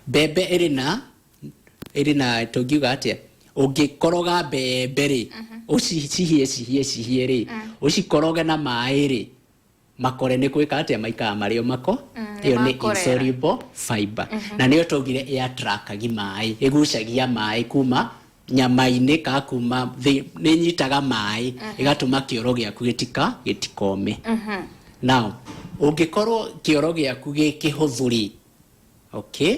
mbembe ĩrĩ na tũngiuga atĩa? Ũngĩkoroga mbembe rĩ, ũcihie cihie cihie rĩ, ũcikoroge na maĩ rĩ, makore nĩ gwĩka atĩa? Maikaga marĩ o mako. Ĩyo nĩ makorera. Insoluble fiber, na nĩyo twaugire ĩattractagi maĩ, ĩgucagia maĩ kuma nyama-inĩ ka kuma nĩ ĩnyitaga maĩ, ĩgatũma kĩoro gĩaku gĩtikome. Now ũngĩkorwo kĩoro gĩaku gĩ kĩhũthũ rĩ, okay,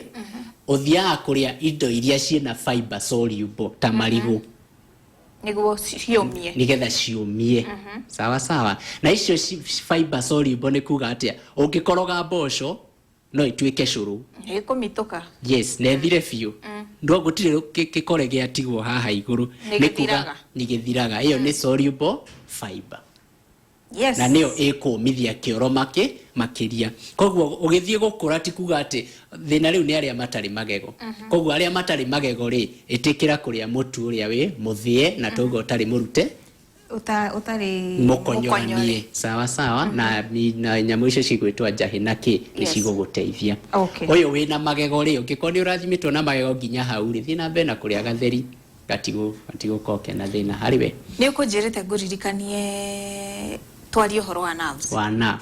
ũthiaga kũrĩa indo iria ciĩna fiber soluble ta marigũ. Nĩguo ciũmie. Nigetha ciũmie. Sawa sawa. Na icio fiber soluble nĩ kuga atĩa? Ũngĩkoroga mboco no ĩtuĩke cũrũ. Ĩkũmitũka. Yes, na ĩthire biũ. No gũtirĩ gĩkore gĩatigwo haha igũrũ. Nĩ Nĩ kuga gĩthiraga. Nĩ gĩthiraga. Ĩyo nĩ soluble fiber. Na nĩyo ĩkũmithia kĩoro makĩria. Koguo ũgĩthiĩ gũkũra, ti kuga atĩ thĩna rĩu nĩ arĩa matarĩ magego. Koguo arĩa matarĩ magego rĩ, ĩtĩkĩra kũrĩa mũtu ũrĩa wĩ mũthĩe na toguo ũtarĩ mũrute ũtarĩ mũkonyoranie. Sawa sawa. Na nyamũ icio cigwĩtwo njahĩ na kĩ nĩ cigũgũteithia. Ũyũ wĩna magego rĩ, ũngĩkorwo nĩ ũrathimĩtwo na magego nginya hau rĩ, thiĩ na mbere na kũrĩa gatheri, gatigũkorwo kena thĩna harĩ we. Nĩ ũkũnjĩrĩte ngũririkanie twarie ũhoro wa nerves. Wa nerve.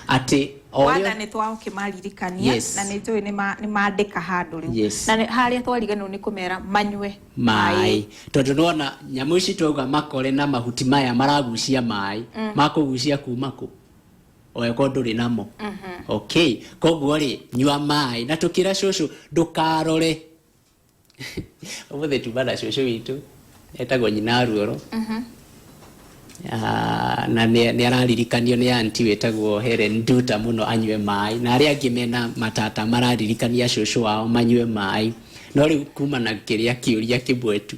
Atĩ o Watha nĩ twakĩmaririkania. Na nĩ njũĩ nĩ mandĩka handũ rĩu. Na harĩa twariganĩrwo nĩ kũmera manyue maĩ, tondũ nĩwona nyamũ ici twauga makore na mahuti maya maragucia maĩ, makũgucia kuma kũ oeko ndũrĩ namo. Okay, koguo rĩ, nyua maĩ na tũkĩra cũcũ ndũkarore. Ũmũthĩ tuma na cũcũ witũ etagwo nyina Ruoro. Na nĩ araririkanio nĩ anti wĩtagwo Helen Nduta mũno anyue maĩ, na arĩa angĩ mena matata mararirikania cũcũ wao manyue maĩ. No rĩu kuma na kĩrĩa kĩũria kĩmwe tu,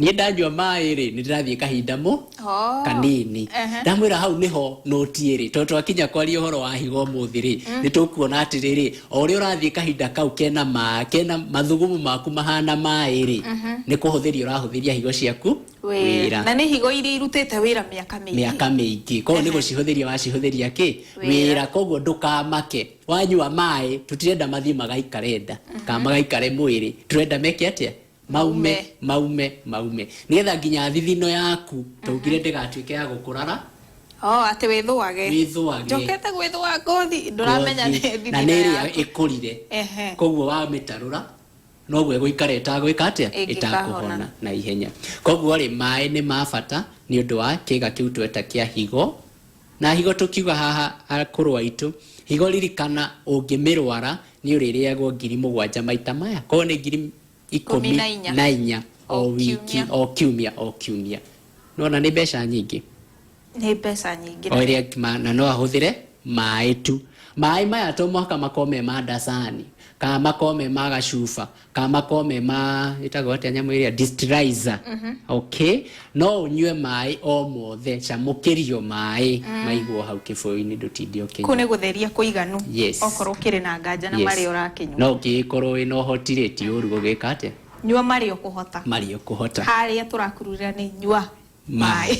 niĩ ndanyua maĩ rĩ, nĩ ndĩrathiĩ kahinda mũ kanini. Ndamwĩra hau nĩho nũti ĩrĩ, tondũ twakinya kwaria ũhoro wa higo ũmũthĩ rĩ, nĩ tũkuona atĩrĩrĩ, o ũrĩa ũrathiĩ kahinda kau kena kena mathugumo maku mahana maĩ rĩ, nĩ kũhũthĩria ũrahũthĩria higo ciaku wĩra. Na nĩ higo iria irutĩte wĩra mĩaka mĩingĩ. Mĩaka mĩingĩ, koguo nĩ gũcihũthĩria wacihũthĩria kĩ wĩra. Koguo ndũkamake wanyua maĩ, tũtirenda mathiĩ magaikare nda kana magaikare mwĩrĩ, tũrenda meke atĩa? Maume, maume, maume, nĩgetha nginya thithino yaku tũngire ndĩgatuĩke ya gũkũrara. Oh, atĩ wĩthũage. Wĩthũage. Njokete gwĩthũa ngothi, ndũramenya nĩ ngothi, na thithino nĩ ĩrĩa yaku. Ĩkũrire. Koguo wamĩtarũra noguo ĩgũikara ĩtagwĩka atĩa? Ĩngĩkahona. Ĩtakũhona na ihenya. Koguo rĩ, maĩ nĩ ma bata nĩ ũndũ wa kĩga kĩu tweta kĩa higo. Na higo tũkiuga haha, akũrũ aitũ, higo ririkana ũngĩmĩrwara nĩ ũrĩrĩagwo 7,000 maita maya, koguo nĩ ngiri ikũmi ikũmi na inya. Na inya o O wiki. Kiumia. O kiumia, o kiumia. Nona nĩ mbeca nyingĩ. Nĩ mbeca nyingĩ. O ĩrĩa na no ahũthĩre maĩ tu. Maĩ maya to mũhaka makorwo me ma ndacani kana makorwo me ma gacuba kana makorwo me ma ĩtagwo atĩa nyamũ ĩrĩa distilizer. Okay, no ũnyue maĩ o mothe, camũkĩrio maĩ maigwo hau kĩbũyũ-inĩ, ndũtinde kũu ũkĩnyua. Nĩ gũtheria kũiganu. Okorwo ũkĩrĩ na nganja na marĩa ũrakĩnyua. No ũngĩgĩkorwo wĩna ũhoti rĩ, ti ũru gũgĩka atĩa? Nyua marĩa ũkũhota. Marĩa ũkũhota. Harĩa tũrakururĩra nĩ nyua maĩ.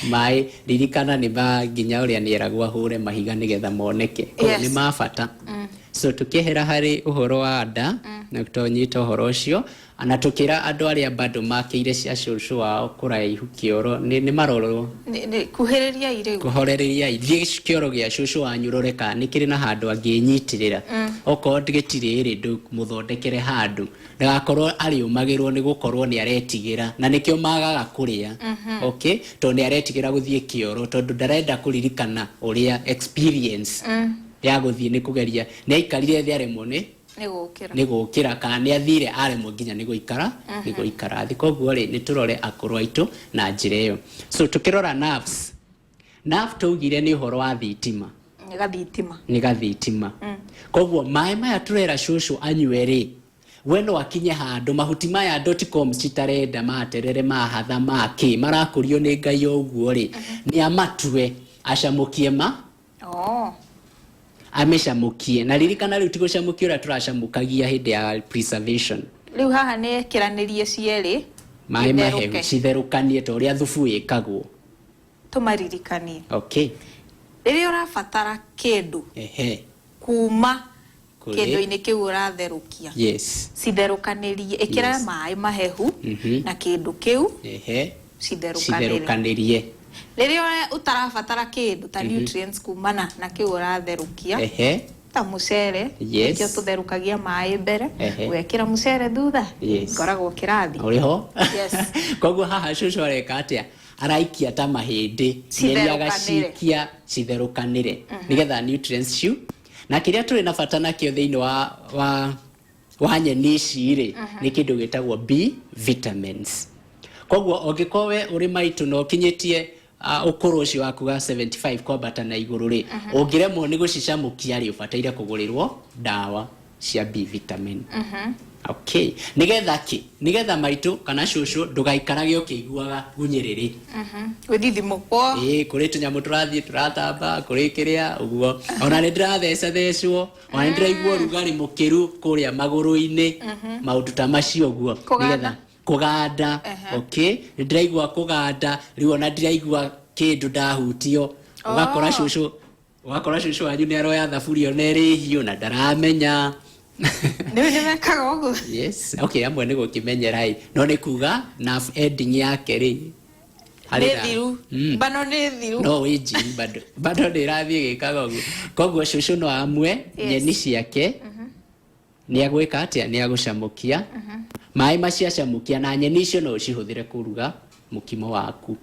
Maĩ ririkana nĩ ma nginya ũrĩa nĩeragwo ahũre mahiga nĩgetha moneke. Koguo nĩ ma bata. So tũkĩehera harĩ ũhoro wa nda na tonyita ũhoro ũcio na tũkĩra andũ arĩa bado makĩire cia cũcũ wao kũraihu kĩoro nĩ marorwo. Kuhĩrĩriai rĩu. Kũhorereriai, thiĩ kĩoro gĩa cũcũ wanyu, rore kana nĩ kĩrĩ na handũ angĩnyitĩrĩra. Okorwo gĩtirĩ rĩ, ndũmũthondekere handũ ndagakorwo arĩũmagĩrwo nĩ gũkorwo nĩ aretigĩra, na nĩkĩo magaga kũrĩa, okay, tondũ nĩ aretigĩra gũthiĩ kĩoro, tondũ ndarenda kũririkana ũrĩa experience ya gũthiĩ nĩ kũgeria nĩ aikarire thĩ aremwo nĩ nĩ gũkĩra. Nĩ gũkĩra, kana nĩ athire aremwo nginya nĩ gũikara thĩ. Koguo rĩ, nĩ tũrore akũrũ aitũ na njĩra ĩyo. So tũkĩrora nerves, nerve tũugire nĩ ũhoro wa thitima. Nĩ gathitima. Nĩ gathitima. Koguo maĩ maya tũrera cũcũ anyue rĩ, we no akinye handũ mahuti maya dotcom citarenda, materere, mahatha, makĩ marakũrio nĩ Ngai o ũguo rĩ, nĩ amatue acamũkie ma amĩcamũkie. Na ririkana rĩu ti gũcamũkia ũrĩa tũracamũkagia hĩndĩ ya preservation. Rĩu haha nĩ ekĩranĩrie cierĩ. Maĩ mahehu. Itherũke. Citherũkanie ta ũrĩa thubu ĩkagwo. Tũmaririkanie. Rĩrĩa ũrabatara kĩndũ kuma Kũrĩ. Kĩndũ-inĩ kĩu ũratherũkia, citherũkanĩrie, ĩkĩra maĩ mahehu na kĩndũ kĩu citherũkanĩre. Citherũkanĩrie. Rĩrĩa ũtarabatara kĩndũ ta nutrients kumana na kĩu ũratherũkia, ta mũcere, nĩkĩo tũtherũkagia maĩ mbere, ũgekĩra mũcere thutha, ngoragwo kĩrathi. Ũrĩ ho. Yes. Koguo haha cũcũ areka atĩa? Araikia ta mahĩndĩ nyeni. Citherũkanĩre. Agacikia citherũkanĩre nĩgetha nutrients ciu na kĩrĩa tũrĩ na bata nakĩo thĩinĩ wa nyeni ici rĩ, nĩ kĩndũ gĩtagwo B vitamins. Koguo ũngĩkorwo we ũrĩ maitũ na ũkinyĩtie ũkũrũ ũcio waku wa 75 kwambata na igũrũ rĩ, ũngĩremwo nĩ gũcicamũkia rĩ, ũbataire kũgũrĩrwo ndawa cia B vitamin, okay, nĩgetha kĩ? Nĩgetha maitũ kana cũcũ ndũgaikarage ũkĩiguaga gunyĩrĩrĩ. Gwĩthithimũkwo. Ĩĩ, kũrĩ tũnyamũ tũrathiĩ tũratamba kũrĩ kĩrĩa ũguo, ona nĩ ndĩratheca thecwo, ona nĩ ndĩraigua ũrugarĩ mũkĩru kũrĩa magũrũ-inĩ, maũndũ ta macio ũguo. Kũganda. Nĩgetha kũganda. Okay, nĩ ndĩraigua kũganda rĩu, ona ndiraigua kĩndũ ndahutio. Ũgakora ũgakora cũcũ wanyu nĩ aroya thaburia ona ĩrĩ hiũ na ndaramenya. Rĩu nĩ mekaga ũguo? Yes, okay, amwe nĩ gũkĩmenyera ĩ, no nĩ kuga nerve ending yake rĩ harĩ nĩ thiru. Bano nĩ thiru. No wĩ njiri bado bado nĩ ĩrathiĩ ĩgĩkaga ũguo. Koguo cũcũ no amwe nyeni ciake nĩ agwĩka atĩa? Nĩ agũcamũkia maĩ macio, acamũkia na nyeni icio no ũcihũthĩre kũruga mũkimo waku.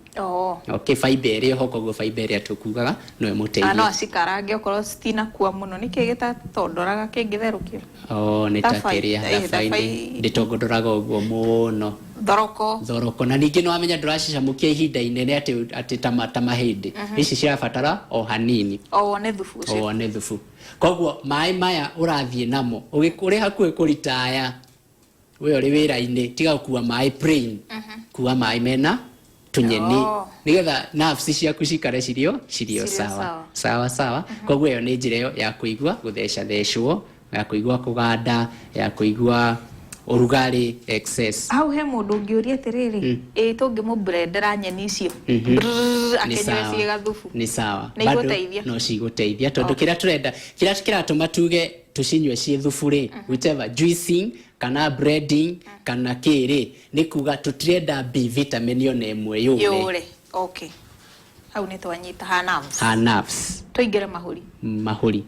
Okay, fiber ĩrĩ ho, koguo fiber ĩrĩa tũkugaga no Na no ĩmũteithie. Acikarange okorwo citinakua mũno. Nĩkĩ gĩtatondoraga kĩngĩtherũkio? Oh, nĩ ta Thabai. kĩrĩa thabai Thabai. ndĩtongondoraga ũguo mũno. Thoroko. Thoroko. Na ningĩ nĩ wamenya ndũracicamũkia ihinda inene atĩ ta mahĩndĩ. Ici cirabatara o hanini. O wone thubu ũcio. O wone thubu. Koguo maĩ maya ũrathiĩ namo ũrĩ hakuhĩ kũritaya, we ũrĩ wĩra-inĩ, tiga gũkua maĩ plain, kua maĩ mena tũnyeni nĩgetha nerves ciaku cikare cirĩ o sawa sawa sawa. Koguo ĩyo nĩ njĩra ĩyo ya kũigua gũthecathecwo, ya kũigua kũganda, ya kũigua ũrugarĩ excess. Hau he mũndũ ũngĩũria atĩrĩrĩ, ĩ tũngĩmũblendera nyeni icio akĩnyue ciĩ gathubu? Nĩ sawa. Nĩ igũteithia? No cigũteithia, tondũ kĩrĩa tũrenda, kĩrĩa kĩratũma tuge tũcinyue ciĩ thubu rĩ, whichever juicing kana breading kana kĩrĩ, nĩ kuga tũtirenda B vitamin ona ĩmwe yũre. Yũre. Okay, hau nĩ twanyita ha nerves. Ha nerves. Tũingĩre mahũri. Mahũri.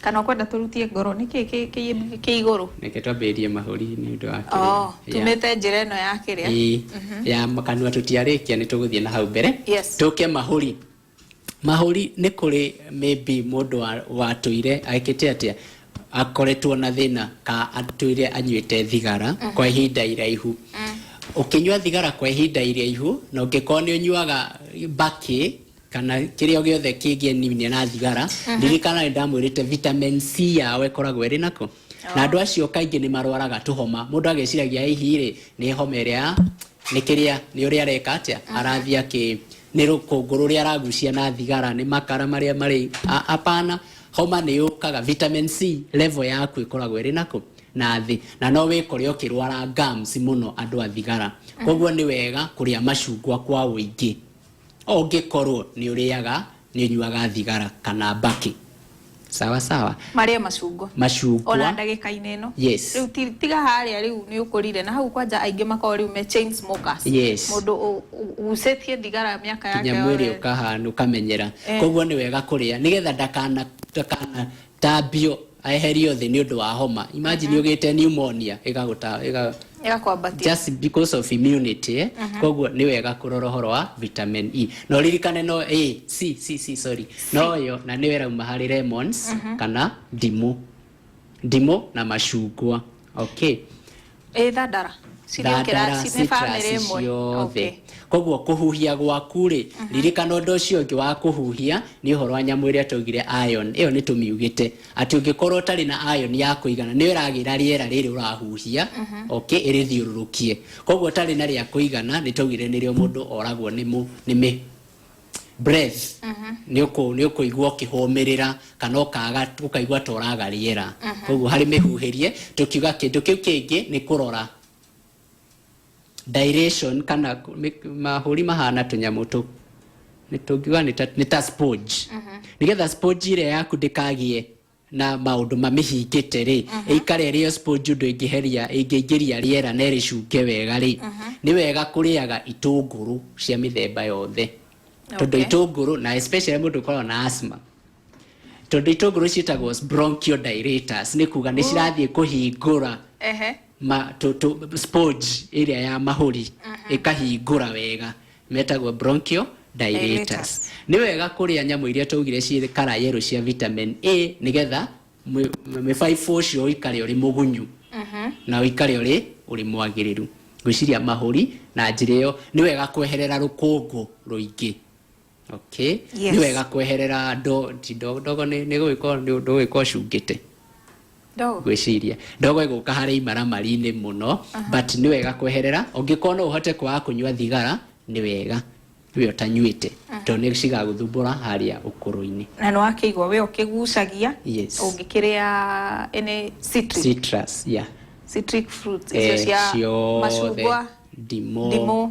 Kana ũkwenda tũrutie ngoro? Nĩ kĩ kĩ igũrũ? Reke twambĩrĩrie mahũri nĩ ũndũ wa kĩrĩa. Tumĩte njĩra ĩno ya kĩrĩa. Ĩĩ, ya kanua tũtiarĩkia, nĩ tũgũthiĩ na hau mbere. Tũke mahũri. Mahũri nĩ kũrĩ maybe mũndũ watũire ekĩte atĩa, akoretwo na thĩna ka atũire anyuĩte thigara kwa ihinda iraihu. Ũkĩnyua thigara kwa ihinda iraihu, na ũngĩkorwo nĩ ũnyuaga mbakĩ kana kĩrĩa gĩothe kĩngĩeninia na thigara, ririkana nĩ ndamwĩrĩte vitamin C yao ĩkoragwo ĩrĩ nako, na andũ acio kaingĩ nĩ marwaraga tũhoma. Mũndũ agĩciragia hihi rĩ nĩ homa ĩrĩa nĩ kĩrĩa nĩ ũrĩa areka atĩa, arathiĩ akĩ nĩ rũkũngũ rũrĩa aragucia na thigara, nĩ makara marĩa marĩ. Hapana, homa nĩ yũkaga vitamin C level yaku ĩkoragwo ĩrĩ nako na thĩ, na no wĩkore ũkĩrwara gums mũno andũ a thigara. Koguo nĩ wega kũrĩa macungwa kwa ũingĩ ũngĩkorwo nĩ ũrĩaga, nĩ ũnyuaga thigara kana mbakĩ. Sawa sawa. Marĩe macungwa. Macungwa. Ona ndagĩka-inĩ ĩno. Yes. Rĩu tiga harĩa rĩu nĩ ũkũrire na hau kwanja aingĩ makoragwo rĩu me chain smokers. Mũndũ ũgucĩtie thigara mĩaka yake nginya mwĩrĩ ũkahana ũkamenyera. Koguo nĩ wega kũrĩa nĩgetha ndakana tambio eherio thĩ nĩ ũndũ wa homa. Imagine ũgĩte pneumonia ĩgagũta ĩgakwambatia just because of immunity, eh? Koguo nĩ wega kũrora ũhoro wa vitamin E, no ririkane no A C C C, sorry, no yo na nĩ ĩrauma harĩ lemons kana ndimũ, ndimũ na macungwa. Okay. Ĩ thandara? Thandara, citrus ciothe. Koguo kũhuhia gwaku rĩ, ririkana ũndũ ũcio ũngĩ wa kũhuhia nĩ ũhoro wa nyamũ ĩrĩa twaugire iron. Ĩyo nĩ tũmiugĩte atĩ ũngĩkorwo ũtarĩ na iron ya kũigana, nĩ ĩragĩra rĩera rĩrĩ ũrahuhia, okay, ĩrĩthiũrũrũkie. Koguo ũtarĩ na rĩa kũigana, nĩ twaugire nĩrĩo mũndũ oragwo nĩ nĩ breath, nĩ ũkũigua ũkĩhũmĩrĩra kana ũkaga ũkaigua ta ũraga rĩera. Koguo harĩ mĩhuhĩrie tũkiuga kĩndũ kĩu kĩngĩ nĩ kũrora dilation kana mahũri mahana tũnyamũ tũ nĩ tũngiuga nĩ ta sponge. Nĩgetha sponge ĩrĩa yaku ndĩkagĩe na maũndũ mamĩhingĩte rĩ, ĩikare ĩrĩ o sponge ũndũ ĩngĩheria ĩngĩingĩria rĩera na ĩrĩcunge wega rĩ, nĩ wega kũrĩaga itũngũrũ cia mĩthemba yothe, tondũ itũngũrũ na especially mũndũ ũkoragwo na asthma, tondũ itũngũrũ ciĩtagwo bronchial dilators, nĩ kuga nĩ cirathiĩ kũhingũra sponge ĩrĩa ya mahũri, ĩkahingũra wega, metagwo bronchial dilators. Nĩ wega kũrĩa nyamũ iria twaugire ciĩ kara yellow cia vitamin A, nĩgetha mĩbaibũ ũcio ũikare ũrĩ mũgunyu na ũikare ũrĩ mwagĩrĩru. Ngwĩciria mahũri na njĩra ĩyo nĩ wega kweherera rũkũngũ rũingĩ. Okay. Nĩ wega kweherera ndo ti ndogo, nĩ gũgĩkorwo nĩ ndũgĩkorwo ũcungĩte. Ndogo. Ngwĩciria ndogo ĩgũka harĩ imaramari-inĩ mũno, but nĩ wega kweherera. Ũngĩkorwo no ũhote kwaga kũnyua thigara, nĩ wega we ũtanyuĩte, tondũ nĩ cigagũthumbũra harĩa ũkũrũ-inĩ. Na nĩ wakĩigua we ũkĩgucagia Yes. Ũngĩkĩrĩa any citric Citrus, yeah. Citric fruits icio cia ciothe. Macungwa. Ndimũ. Ndimũ.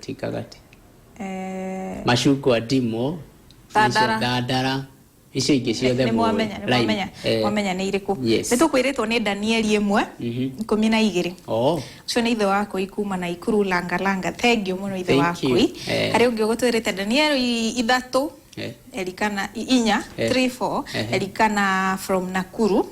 Ti ngagati. Macungwa, ndimũ. Thandara. Thandara, icio ingĩ ciothe. Nĩ mwamenya, nĩ mwamenya. Lime. Mwamenya nĩ irĩkũ. Yes. Nĩ tũkwĩrĩtwo nĩ Danieli 1 12. Oh. Ũcio nĩ ithe wakũi kuma na Ikuru Langalanga. Thank you mũno, ithe Thank you. wakũi. Harĩ ũngĩ ũgũtwĩrĩte Danieli 3 Elikana 4 3 4. Elikana from Nakuru.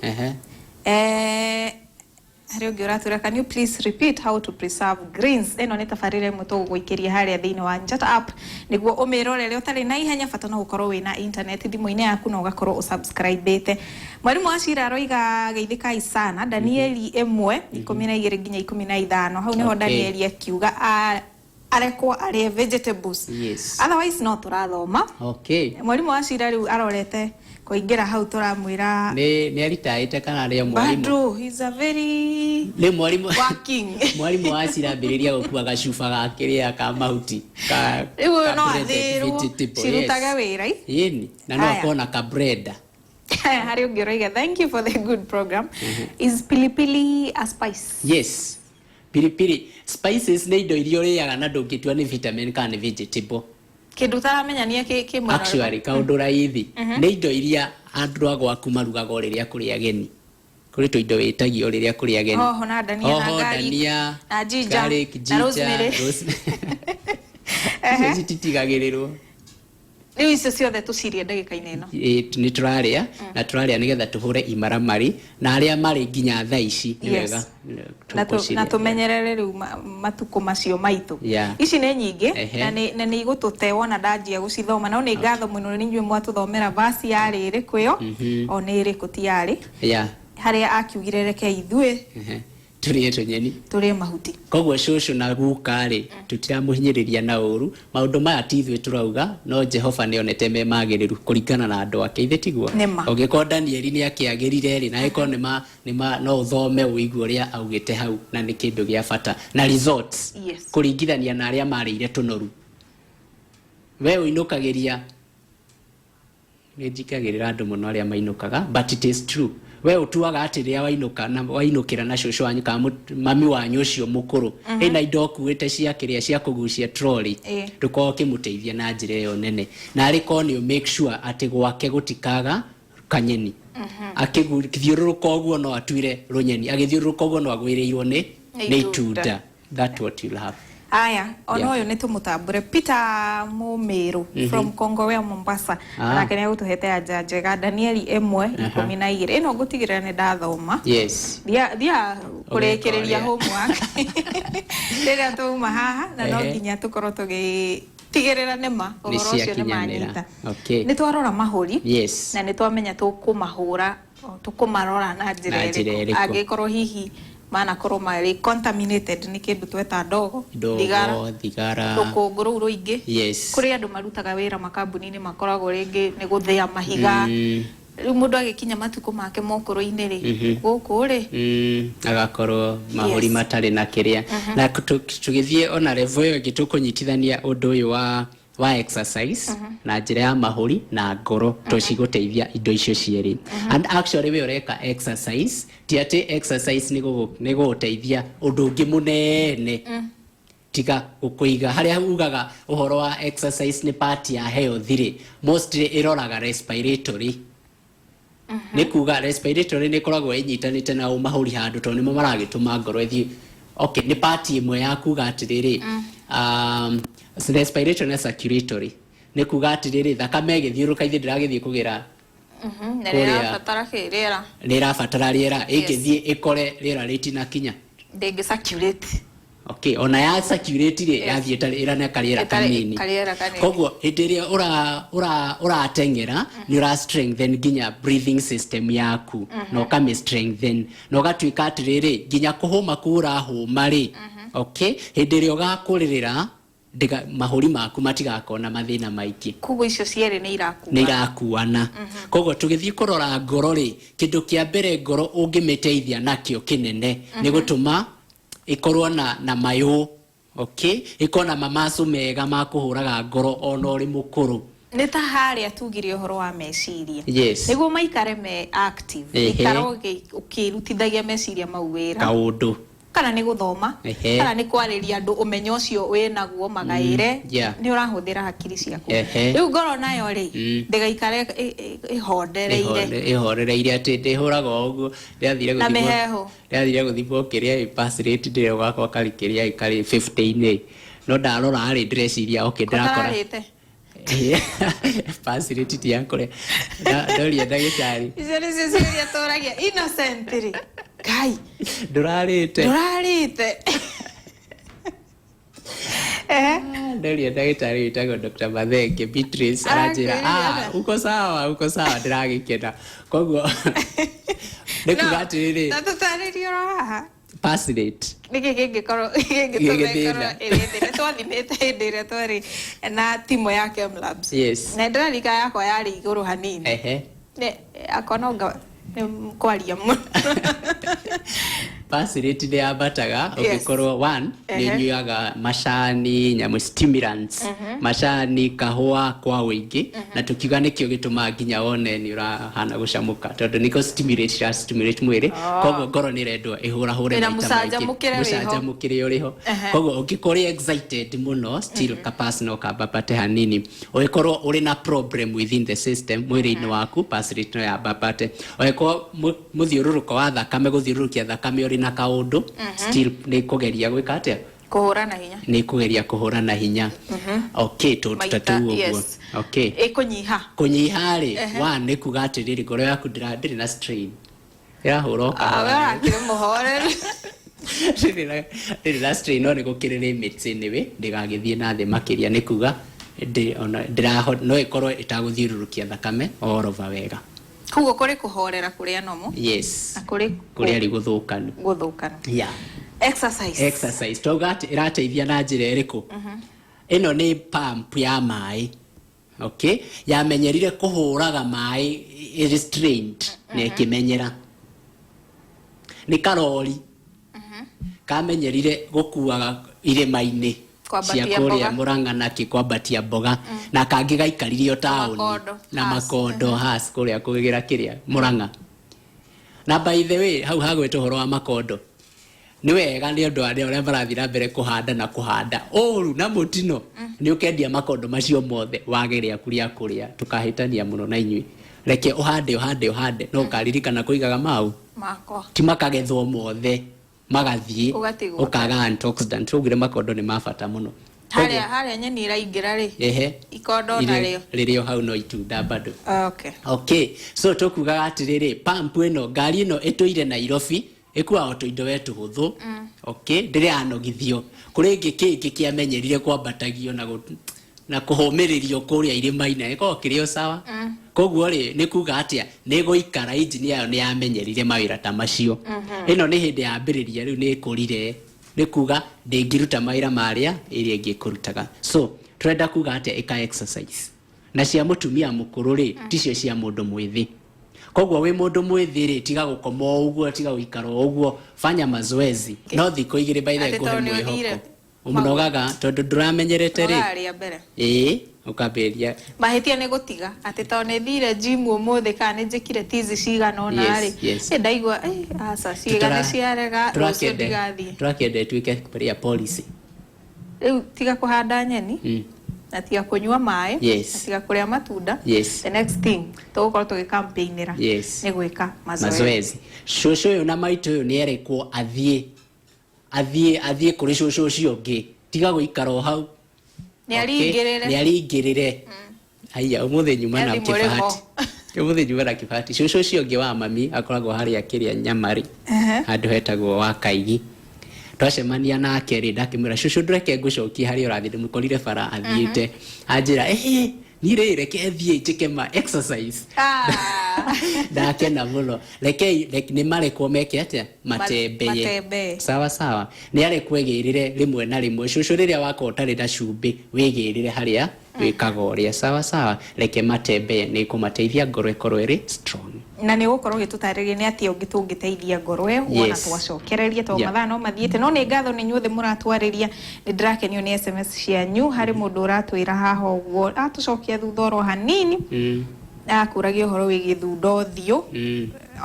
Harĩ ũngĩ ũratwĩra, "Can you please repeat how to preserve greens?" Ĩno nĩ tabarĩra ĩmwe tũgũgũikĩria harĩa thĩinĩ wa Njata app nĩguo ũmĩrorere ũtarĩ na ihenya. Bata no ũkorwo wĩna internet thimũ-inĩ yaku na ũgakorwo ũsubscribĩte. Mwarimũ wa Cira aroiga, "Geithĩkai sana." Danieli 1:12 nginya 15, hau nĩho. Danieli akiuga arekwo arĩe vegetables. Otherwise no tũrathoma. Mwarimũ wa Cira rĩu arorete kũingĩra hau, tũramwĩra. Nĩ aritaĩte kana arĩ o mwarimũ? Bado he's a very Nĩ mwarimũ. working. Mwarimũ wa Cira ambĩrĩria gũkua gacuba ga kĩrĩa ka mahuti ka Rĩu ũyũ ka no breaded athĩrwo vegetable, cirutage yes. wĩra i. Ĩni na no Haya. akorwo na ka bread. Harĩ ũngĩ ũroiga, "Thank you for the good program. Is pilipili a spice?" Yes, pilipili spices nĩ indo iria ũrĩaga na ndũngĩtua nĩ vitamin kana nĩ vegetable. Kĩndũ ũtaramenya nĩ kĩ mwena ũrĩkũ. Actually, kaũndũ raithi, nĩ indo iria andũ a gwaku marugaga o rĩrĩa kũrĩ ageni. Kũrĩ tũindo wĩtagio rĩrĩa kũrĩ ageni. Hoho na dania na Hoho, garlic, dania, na ginger, garlic, na ginger, rosemary. Icio cititigagĩrĩrwo. Rĩu icio ciothe tũcirie ndagĩka-inĩ ĩno. Ĩ, nĩ tũrarĩa na tũrarĩa nĩgetha tũhũre imaramari na arĩa marĩ nginya thaa ici nĩ wega Na tũkũciria. tũmenyerere rĩu matukũ macio maitũ. Ici nĩ nyingĩ na nĩ igũtũte wona ndanjia gũcithoma, no nĩ ngatho mũno nĩ inyuĩ mwatũthomera vasi yarĩ ĩrĩkũ ĩyo, o nĩ ĩrĩkũ ti yarĩ harĩa akiugire reke ithuĩ Tũrĩe tũnyeni, tũrĩe mahuti. Koguo cũcũ na guka rĩ, tũtiramũhinyĩrĩria na ũru. Maũndũ maya ti ithuĩ tũrauga, no Jehova nĩ onete me magĩrĩru kũringana na andũ ake, ithe tiguo? Nĩma. Ũngĩkorwo Danieli nĩ akĩagĩrire rĩ, na angĩkorwo nĩma no ũthome ũigue ũrĩa augĩte hau, na nĩ kĩndũ gĩa bata na results kũringithania na arĩa marĩire tũnoru. We ũinũkagĩria, nĩ njikagĩrĩra andũ mũno arĩa mainũkaga, but it is true. We ũtuaga atĩ rĩrĩa wainũka na wainũkĩra na cũcũ wanyu kana mami wanyu ũcio mũkũrũ ĩna indo ũkuĩte cia kĩrĩa cia kũgucia trolley, ndũkorwo ũkĩmũteithia na njĩra ĩyo nene, na arĩ korwo nĩ make sure atĩ gwake gũtikaga kanyeni. Akĩthiũrũrũka ũguo no atuire rũnyeni, agĩthiũrũrũka ũguo no agwĩrĩirwo nĩ Nĩ nĩ itunda. Itunda. That what you'll have. Aya, ona ũyũ nĩ tũmũtambũre, Peter Mũmĩrũ from Kongowea, Mombasa. Nake nĩ agũtũhete anja njega, Danieli 1:12. Ĩno ngũtigĩrĩra nĩ ndathoma. Thia thia kũrĩkĩrĩria Ũgeka ũrĩa. Homework rĩrĩa twauma haha, na no nginya tũkorwo tũgĩtigĩrĩra nĩma Nĩ ũhoro ũcio nĩ ciakinyanĩra. manyita. Nĩ twarora mahũri na nĩ twamenya tũkũmahũra, tũkũmarora na njĩra Na njĩra ĩrĩkũ ĩrĩkũ. angĩkorwo hihi manakorwo marĩ contaminated nĩ kĩndũ tweta ndogo, thigara, Ndogo, thigara, rũkũngũ rũu rũingĩ. Kũrĩ andũ marutaga wĩra makambuni-inĩ makoragwo rĩngĩ nĩ gũthĩa mahiga. Rĩu mũndũ agĩkinya matukũ make mokũrũ-inĩ rĩ, gũkũ rĩ, Agakorwo mahũri matarĩ na kĩrĩa. Na tũgĩthiĩ ona level ĩyo ĩngĩ, tũkũnyitithania ũndũ ũyũ wa exercise na njĩra ya mahũri na ngoro, tũcigũteithia indo icio cierĩ. And actually, we ũreka exercise, ti atĩ exercise nĩ gũgũteithia ũndũ ũngĩ mũnene tiga gũkũiga harĩa ugaga ũhoro wa exercise nĩ part ya health rĩ, mostly ĩroraga respiratory. Nĩ kuga respiratory nĩ ĩkoragwo ĩnyitanĩte na mahũri handũ, tondũ nĩmo maragĩtũma ngoro ĩthiĩ. Okay, nĩ part ĩmwe ya kuga atĩrĩrĩ, respiratory na circulatory, nĩ kuga atĩrĩrĩ, thakame ĩgĩthiũrũrũka ithuĩ ndĩragĩthiĩ kũgĩra Na kũrĩa. rĩrabatara kĩ rĩera. Nĩ ĩrabatara rĩera, ĩngĩthiĩ ĩkore rĩera rĩtinakinya, Ndĩngĩ circulate. Okay, ona ya circulate rĩ, yathiĩ ĩrana karĩera kanini. Karĩera kanini. Koguo hĩndĩ ĩrĩa ũra ũra ũrateng'era nĩ ũra strengthen nginya breathing system yaku, na ũkamĩ strengthen na ũgatuĩka atĩrĩrĩ, nginya kũhũma kũu ũrahũma rĩ, okay, hĩndĩ ĩrĩa ũgakũrĩrĩra mahũri maku matigakorwo na mathĩna maingĩ. Koguo icio cierĩ nĩ irakua. Nĩ irakuana. Koguo tũgĩthiĩ kũrora ngoro rĩ, kĩndũ kĩa mbere ngoro ũngĩmĩteithia nakĩo kĩnene nĩ gũtũma ĩkorwo na mayũ, okay, ĩkorwo na mamacu mega ma kũhũraga ngoro ona ũrĩ mũkũrũ. Nĩ ta harĩa tugire ũhoro wa meciria, nĩguo maikare me active, ikara ũkĩrutithagia meciria mau wĩra, kaũndũ, kana nĩ gũthoma, kana nĩ kwarĩria andũ ũmenyo ũcio wĩnaguo magaĩre, nĩ ũrahũthĩra hakiri ciaku. Rĩu ngoro nayo rĩ, ndĩgaikare ĩhondereire. Ĩhorereire atĩ ndĩhũraga o ũguo. Ndĩrathire Na gũthimwo mĩhehu. Ndĩrathire gũthimwo kĩrĩa pass rate, ndĩrĩ gakwa karĩ kĩrĩa karĩ 50-inĩ, no ndarora rĩ, ndĩreciria okay, ndĩrakora Ũtararĩte. Pass rate ti ya kũrĩa. Ndoria ndagĩtarĩ. Icio nĩcio ciũria tũragia innocent rĩ. Ngai. Ndũrarĩte. Ndũrarĩte. Ndoria ndagĩtarĩ wĩtagwo Dr. Mathenge Beatrice aranjĩra, Arakwĩrire "Ah, atĩa? uko sawa, uko sawa." Ndĩragĩkena. Koguo nĩ kuga atĩrĩrĩ, Na tũtarĩrie oro haha. Pass rate. Nĩkĩ kĩngĩkorwo kĩngĩtũma Gĩgĩthĩna. ĩkorwo ĩrĩ thĩ? Nĩ twathimĩte hĩndĩ ĩrĩa twarĩ na timu ya Kemlabs. Na ndĩrarika yakwa yarĩ igũrũ hanini. Nĩ akwa no nga nĩ kwaria mũno. Pass rate nĩ yambataga ũngĩkorwo one nĩ ũnyuaga macani, nyamũ stimulants, macani, kahũa kwa ũingĩ, na tũkiuga nĩkĩo gĩtũmaga nginya wone nĩ ũrahana gũcamũka, tondũ nĩko stimulate ira stimulate mwĩrĩ. Koguo ngoro nĩ ĩrendwo ĩhũrahũre Ĩna maita maingĩ. mũcanjamũkĩre wĩho. Mũcanjamũkĩre ũrĩho. Koguo ũngĩkorwo ũrĩ excited mũno, still ka-pass no kambambate hanini. Ũngĩkorwo ũrĩ na problem within the system, mwĩrĩ-inĩ waku, pass rate no yambambate. Ũngĩkorwo mũthiũrũrũko wa thakame, gũthiũrũrũkia thakame ũrĩ na kaũndũ, still nĩ kũgeria gwĩka atĩa? Kũhũra na hinya. Nĩ kũgeria kũhũra na hinya. Okay, tũndũ ta Maita, tũu ũguo. Okay. Ĩkũnyiha. Kũnyiha rĩ, one nĩ kuga atĩrĩrĩ, ngoro yaku ndĩrĩ na strain, ĩrahũra o Ah, we kahora. ũrakĩrĩ mũhoreru. Ndĩrĩ na strain, no nĩ gũkĩrĩ limits anyway, ndĩgagĩthiĩ na thĩ makĩria, nĩ kuga ona no ĩkorwo ĩtagũthiũrũrũkia thakame all over wega. Koguo kũrĩ kũhorera kũrĩa nomo. Na kũrĩ Kũrĩa arĩ gũthũkanu. Gũthũkanu. Exercise. Exercise twauga atĩ ĩrateithia na njĩra ĩrĩkũ? Ĩno nĩ pump ya maĩ, okay, yamenyerire kũhũraga maĩ ĩrĩ strained na ĩkĩmenyera. Nĩ karori kamenyerire gũkuaga irĩma-inĩ Kwambatia cia kũrĩa mboga. Mũrang'a na kĩ, kwambatia mboga, na kangĩ gaikaririo taũni. Makondo, na Hass. Makondo Hass kũrĩa kũgĩra kĩrĩa Mũrang'a. Na by the way, hau hagwĩtwo ũhoro wa makondo, nĩ wega nĩ ũndũ wa arĩa marathiĩ na mbere kũhanda na kũhanda ũru na mũtino, nĩ ũkendia makondo macio mothe wage rĩaku rĩa kũrĩa, tũkahĩtania mũno na inyuĩ. Reke ũhande, ũhande, ũhande, no ũkaririkana kũigaga mau. Makwa. Ti makagethwo mothe magathiĩ. Ũgatigwo. Ũkaga antioxidant. Twaugire makondo nĩ ma bata mũno. Harĩa nyeni iraingĩra rĩ, ikondo narĩo. Rĩrĩ o hau, no itunda bado. Okay, so tũkugaga atĩrĩrĩ, pump ĩno, ngari ĩno ĩtũire Nairobi, ĩkuaga o tũindo we tũhũthũ. Okay, ndĩrĩ yanogithio. Kũrĩ ĩngĩ kĩngĩ kĩamenyerire kwambatagio na kũhũmĩrĩrio kũrĩa irĩma-inĩ, gĩkoragwo kĩrĩ o sawa. Koguo rĩ, nĩ kuga atĩa? Nĩ gũikara, injini yayo nĩ yamenyerire mawĩra ta macio. Ĩno nĩ hĩndĩ yambĩrĩria rĩu, nĩ ĩkũrire, nĩ kuga ndĩngĩruta mawĩra marĩa ĩrĩa ĩngĩ ĩkũrutaga. So tũrenda kuga atĩa? Ĩka exercise. Na cia mũtumia mũkũrũ rĩ, ticio cia mũndũ mwĩthĩ. Koguo wĩ mũndũ mwĩthĩ rĩ, tiga gũkoma o ũguo, tiga gũikara o ũguo, fanya mazoezi. No thikũ 2 by the way, Atĩ ngũhe tondũ nĩ ũthire mwĩhoko. Ũmũnogaga tondũ ndũramenyerete rĩ. Ũnogaga rĩa mbere. Ĩĩ, ũkambĩrĩria. Mahĩtia nĩ gũtiga atĩ tondũ nĩ thire gym ũmũthĩ kana nĩ njĩkire tizi cigana ũna rĩ, ndaigua aca, ciĩga nĩ ciarega, rũciũ ndigathiĩ. Tũrakĩenda ĩtuĩke ya policy. Rĩu tiga kũhanda nyeni na tiga kũnyua maĩ na tiga kũrĩa matunda. The next thing tũgũkorwo tũgĩcampaignĩra nĩ gwĩka mazoezi. Mazoezi. Cũcũ ũyũ na maitũ ũyũ nĩ erekwo athiĩ, athiĩ, athiĩ kũrĩ cũcũ ũcio ũngĩ, tiga gũikara o hau. Nĩ aringĩrĩre. Nĩ aringĩrĩre. Aya, ũmũthĩ nyuma na Nĩ athi mũrĩmo. kĩbati. Ũmũthĩ nyuma na kĩbati. Cũcũ ũcio ũngĩ wa mami akoragwo harĩa kĩrĩa Nyamarĩ, handũ hetagwo wa Kaigi. Twacemania nake rĩ, ndakĩmwĩra, "Cũcũ, ndũreke ngũcokie harĩa ũrathiĩ." Ndĩmũkorire bara athiĩte. Anjĩra, "Ĩhĩ, niĩ rĩ, reke thiĩ njĩke ma exercise." Ndakena mũno. Rekei nĩ marekwo meke atĩa? Matembeye. Matembee. Sawa sawa. Nĩ arekwo egĩrĩre rĩmwe na rĩmwe. Cũcũ, rĩrĩa wakorwo ũtarĩ na cumbĩ, wĩgĩrĩre harĩa wĩkaga ũrĩa. Sawa sawa. Reke matembeye, nĩ ĩkũmateithia ngoro ĩkorwo ĩrĩ strong. Na nĩ ũgũkorwo ũgĩtũtarĩria nĩ atĩa ũngĩ tũngĩteithia ngoro ĩyo wona twacokereria, tondũ mathaa no mathiĩte. No nĩ ngatho nĩ inyuothe mũratwarĩria, nĩ ndĩrakenio nĩ SMS cianyu. Harĩ mũndũ ũratwĩra haha ũguo atũcokia thutha oro hanini, akũragia ũhoro wĩgiĩ thundo ũthiũ,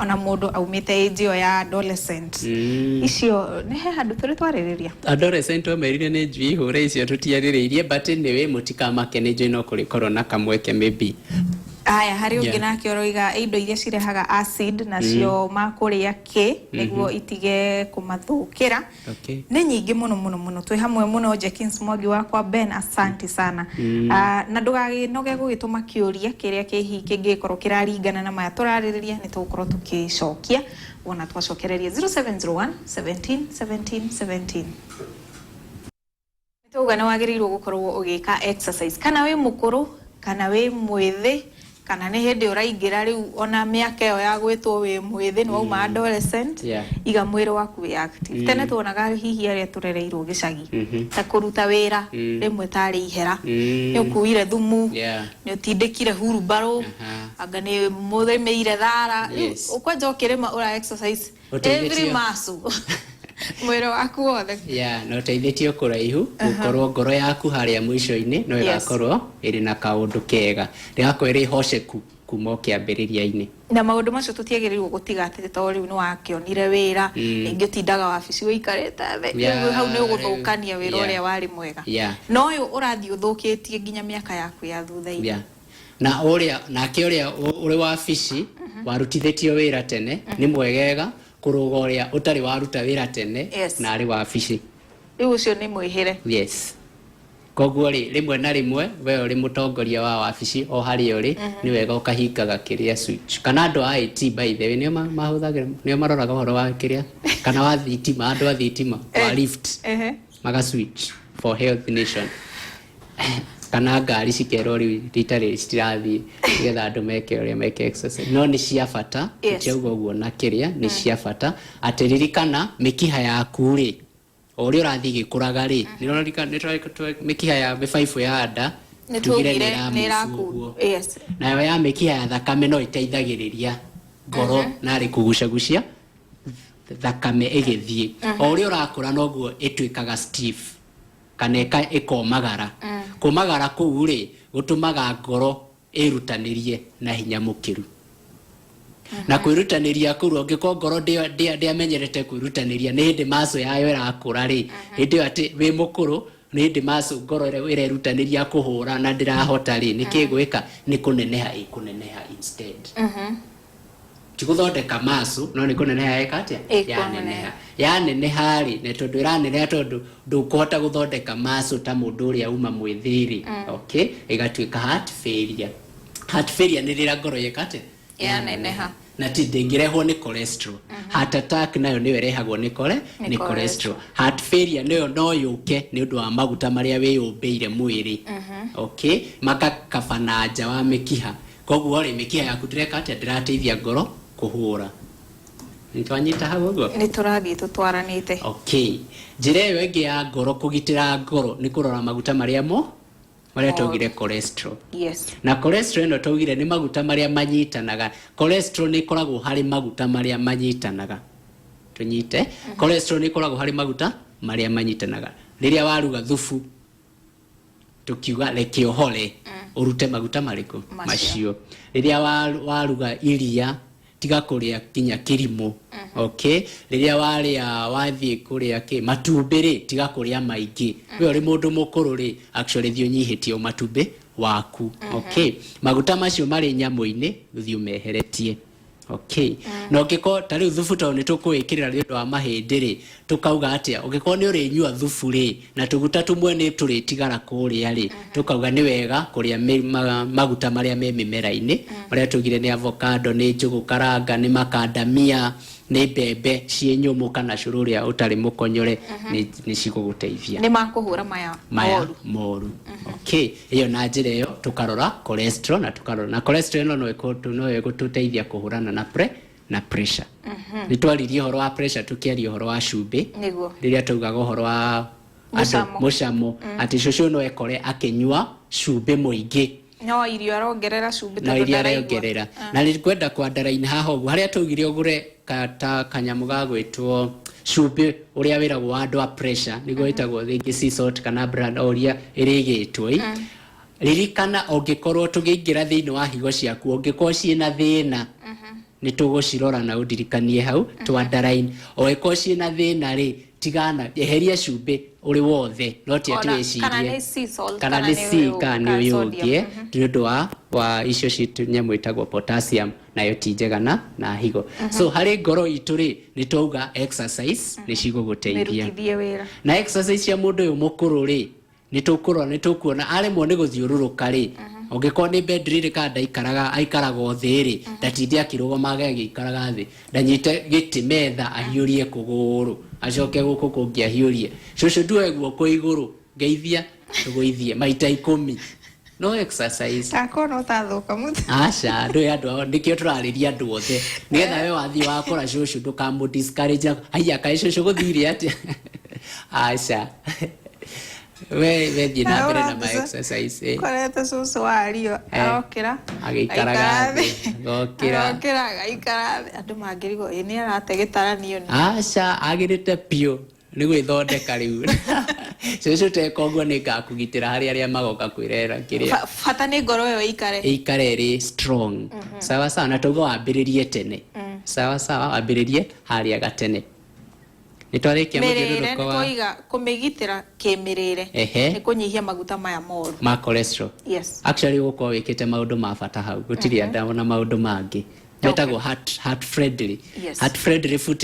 ona mũndũ aumĩte age ĩyo ya adolescent. Icio nĩ he handũ tũrĩ twarĩrĩria. Adolescent omerire nĩ njui hũre, icio tũtiarĩrĩirie, but anyway, mũtikamake, nĩ njũĩ no kũrĩkorwo na kamweke maybe. Aya, harĩ ũngĩ nake ũroiga indo iria cirehaga acid nacio makũrĩa kĩ nĩguo itige kũmathũkĩra. Nĩ nyingĩ mũno mũno mũno. Twĩ hamwe mũno, Jenkins Mwangi wakwa Ben, asante sana. Ah, na ndũgagĩnoge gũgĩtũma kĩũria kĩrĩa kĩhi kĩngĩkorwo kĩraringana na maya tũrarĩrĩria, nĩ tũgũkorwo tũkĩcokia wona twacokereria 0701 17 17 17. Tauga nĩ wagĩrĩirwo gũkorwo ũgĩka exercise, kana wĩ mũkũrũ kana wĩ mwĩthĩ, kana nĩ hĩndĩ ũraingĩra rĩu ona mĩaka ĩyo ya gwĩtwo wĩ mwĩthĩ, nĩ wauma adolescent. Iga mwĩrĩ waku wĩ active. Tene tuonaga hihi arĩa tũrereirwo gĩcagi ta kũruta wĩra rĩmwe tarĩ ihera. Nĩ ũkuire thumu, nĩ ũtindĩkire hurumbarũ, anga nĩ mũrĩmĩire thara. Rĩu ũkwanja ũkĩrĩma ũra exercise every Ũteithĩtio. muscle mwĩrĩ waku wothe. Yeah, na ũteithĩtio kũraihu gũkorwo ngoro yaku harĩa mũico-inĩ no ĩgakorwo ĩrĩ na kaũndũ kega, rĩgakorwo ĩrĩ hoceku kuma o kĩambĩrĩria-inĩ. Na maũndũ macio tũtiagĩrĩirwo gũtiga atĩ tondũ rĩu nĩ wakĩonire wĩra, rĩngĩ ũtindaga wabici ũikarĩte thĩ. Rĩu hau nĩ ũgũthũkania wĩra ũrĩa warĩ mwega, na ũyũ ũrathiĩ ũthũkĩtie nginya mĩaka yaku ya thutha-inĩ. Yeah. Na ũrĩa nake ũrĩa ũrĩ wabici warutithĩtio wĩra tene nĩ mwegega kũrũga ũrĩa ũtarĩ waruta wĩra tene na arĩ wabici. Rĩu ũcio nĩ mwĩhĩre. Yes, koguo rĩ, rĩmwe na rĩmwe we ũrĩ mũtongoria wa wabici o harĩa ũrĩ, nĩ wega ũkahingaga kĩrĩa switch, kana andũ a IT, by the way, nĩo mahũthagĩra, nĩo maroraga ũhoro wa kĩrĩa kana wa thitima, andũ a thitima wa lift, maga switch for health nation, kana ngari cikerwo rĩu rita rĩrĩ citirathiĩ nĩgetha andũ meke ũrĩa meke exercise. No nĩ cia bata. Tũtiauga ũguo na kĩrĩa nĩ cia bata atĩ ririkana mĩkiha yaku rĩ, o ũrĩa ũrathiĩ ĩgĩkũraga rĩ, nĩ ũraririkana mĩkiha ya mĩbaibũ ya nda nĩ tugire nĩ twaugire nĩ ĩramove ĩraku ũguo. Nayo ya mĩkiha ya thakame no ĩteithagĩrĩria ngoro narĩ kũgucagucia thakame ĩgĩthiĩ. O ũrĩa ũrakũra noguo ĩtuĩkaga stiff kana ĩkomagara. Kũmagara kũu rĩ, gũtũmaga ngoro ĩrutanĩrie na hinya mũkĩru, na kwĩrutanĩria kũu, ũngĩkorwo ngoro ndĩamenyerete kwĩrutanĩria, nĩ hĩndĩ muscle yayo ĩrakũra rĩ, hĩndĩ ĩyo atĩ wĩ mũkũrũ, nĩ hĩndĩ muscle ngoro ĩrerutanĩria kũhũra na ndĩrahota rĩ, nĩ kĩ gwĩka? Nĩ kũneneha ĩkũneneha instead. Ti gũthondeka muscle, no nĩ kũneneha ĩka atĩa? Ĩkũneneha. Yaneneha. Yaneneha rĩ, na tondũ ĩraneneha tondũ ndũkũhota gũthondeka muscle ta mũndũ ũrĩa uma mwĩthĩ rĩ, okay, ĩgatuĩka heart failure. Heart failure nĩ rĩrĩa ngoro yeka atĩa? Yaneneha. Na ti ndĩngĩrehwo nĩ cholesterol. Heart attack nayo nĩyo ĩrehagwo nĩ nĩ nĩ cholesterol. Heart failure nĩyo no yũke nĩ ũndũ wa maguta marĩa wĩyũmbĩire mwĩrĩ, okay, makakabana nja wa mĩkiha. Koguo rĩ, mĩkiha yaku ndĩreka atĩa? Ndĩrateithia ngoro kũhũra. Nĩ twanyita hau ũguo? Nĩ tũrathiĩ tũtwaranĩte. Okay, njĩra ĩyo ĩngĩ ya ngoro, kũgitĩra ngoro, nĩ kũrora maguta marĩa mo marĩa twaugire cholesterol. Na cholesterol ĩno twaugire nĩ maguta marĩa manyitanaga. Cholesterol nĩ ĩkoragwo harĩ maguta marĩa manyitanaga. Tũnyite, cholesterol nĩ ĩkoragwo harĩ maguta marĩa manyitanaga. Rĩrĩa waruga thubu, tukiuga reke ũhore, ũrute maguta marĩkũ? Macio. Macio. Rĩrĩa waruga iria, tiga kũrĩa kinya kĩrimũ, okay. Rĩrĩa warĩa, wathiĩ kũrĩa kĩ matumbĩ rĩ, tiga kũrĩa maingĩ. We ũrĩ mũndũ mũkũrũ rĩ, actually thiĩ ũnyihĩtie matumbĩ waku, okay. Maguta macio marĩ nyamũ-inĩ ũthiĩ ũmeheretie, okay. Na ũngĩkorwo ta rĩu thubu, tondũ nĩ tũkũwĩkĩrĩra nĩ ũndũ wa mahĩndĩ rĩ, tũkauga atĩa? Ũngĩkorwo nĩ ũrĩnyua thubu rĩ, na tũguta tũmwe nĩ tũrĩtigara kũrĩa rĩ, tũkauga nĩ wega kũrĩa maguta marĩa me mĩmera-inĩ, marĩa tugire nĩ avocado, nĩ njũgũ karanga, nĩ makandamia, nĩ mbembe ciĩ nyũmũ kana cũrũ ũrĩa ũtarĩ mũkonyore, nĩ cigũgũteithia. Nĩ makũhũra maya maya moru. Moru, okay. Ĩyo na njĩra ĩyo tũkarora cholesterol, na tũkarora na cholesterol ĩno no ĩgũtũteithia kũhũrana na pressure. Nĩ twaririe ũhoro wa pressure tũkĩaria ũhoro wa cumbĩ. Rĩrĩa twaugaga ũhoro wa andũ Mũcamo. Mũcamo, atĩ cũcũ no ekore akĩnyua cumbĩ mũingĩ, no irio arongerera cumbĩ no tondũ iria ndaraigua. Arongerera. Na nĩ ngwenda kwandaraini haha ũguo harĩa twaugire ũgũre ta kanyamũ ga gwĩtwo cumbĩ ũrĩa wĩragwo wa andũ a pressure, nĩguo wĩtagwo rĩngĩ sea salt kana brand o ũrĩa ĩrĩgĩtwo ĩ. Ririkana ũngĩkorwo tũgĩingĩra thĩinĩ wa higo ciaku, ũngĩkorwo ciĩna thĩna, nĩ tũgũcirora na ũndirikanie hau tũ underline, ũngĩkorwo ciĩna thĩna rĩ, tigana, eheria cumbĩ. Ũrĩ wothe, no ti atĩ Ona- wĩcirie kana nĩ sea salt, kana kana nĩ nĩ C ũyũ, kana nĩ kana ũyũ sodium. ũngĩ, nĩ ũndũ wa icio citu nyamũ ĩtagwo potassium, nayo ti njega na higo. So harĩ ngoro itũ rĩ, nĩ twauga exercise nĩ cigũgũteithia. Mĩrutithie wĩra. Na exercise cia mũndũ ũyũ mũkũrũ rĩ, nĩ tũkũrora, nĩ tũkuona aremwo nĩ gũthiũrũrũka rĩ, ũngĩkorwo nĩ bedridden kana ndaikaraga, aikaraga o thĩ rĩ, ndatinde akĩrũgamaga agĩikaraga thĩ, ndanyite gĩtĩ metha ahiũrie kũgũrũ, acoke gũkũ kũngĩ ahiũrie. Cũcũ, nduoe guoko igũrũ, ngeithia, tũgũithie maita 10, no exercise. Takorwo no tathũka mũtwe. Aca, ndũĩ andũ ao, nĩkĩo tũrarĩria andũ othe, nĩgetha we wathiĩ wakora cũcũ ndũkamũ discourage. Haiya, kaĩ cũcũ gũthire atĩa? Aca, we thiĩ na mbere na ma exercise, eh. Korete cũcũ wario arokĩra Agĩikaraga thĩ, agokĩra. Arokĩra agaikara thĩ, andũ mangĩrigwo ĩ nĩ arate gĩtaranio nĩ. Aca, agĩrĩte biũ nĩ gwĩthondeka. Rĩu cũcũ, teka ũguo, nĩ ngakũgitĩra harĩ arĩa magoka kwĩrera kĩrĩa. Bata nĩ ngoro ĩyo ĩikare. Ĩikare ĩrĩ strong, sawa sawa. Na tauga wambĩrĩrie tene, sawa sawa, wambĩrĩrie harĩa gatene. Nĩ twarĩkia mĩrĩre mũthiũrũrũko nĩ wa twaiga kũmĩgitĩra kĩmĩrĩre nĩ kũnyihia maguta maya moru. Ma cholesterol. Yes. Actually, ũgũkorwo wĩkĩte maũndũ ma bata hau, gũtirĩ mm na maũndũ mangĩ metagwo heart friendly. Heart friendly food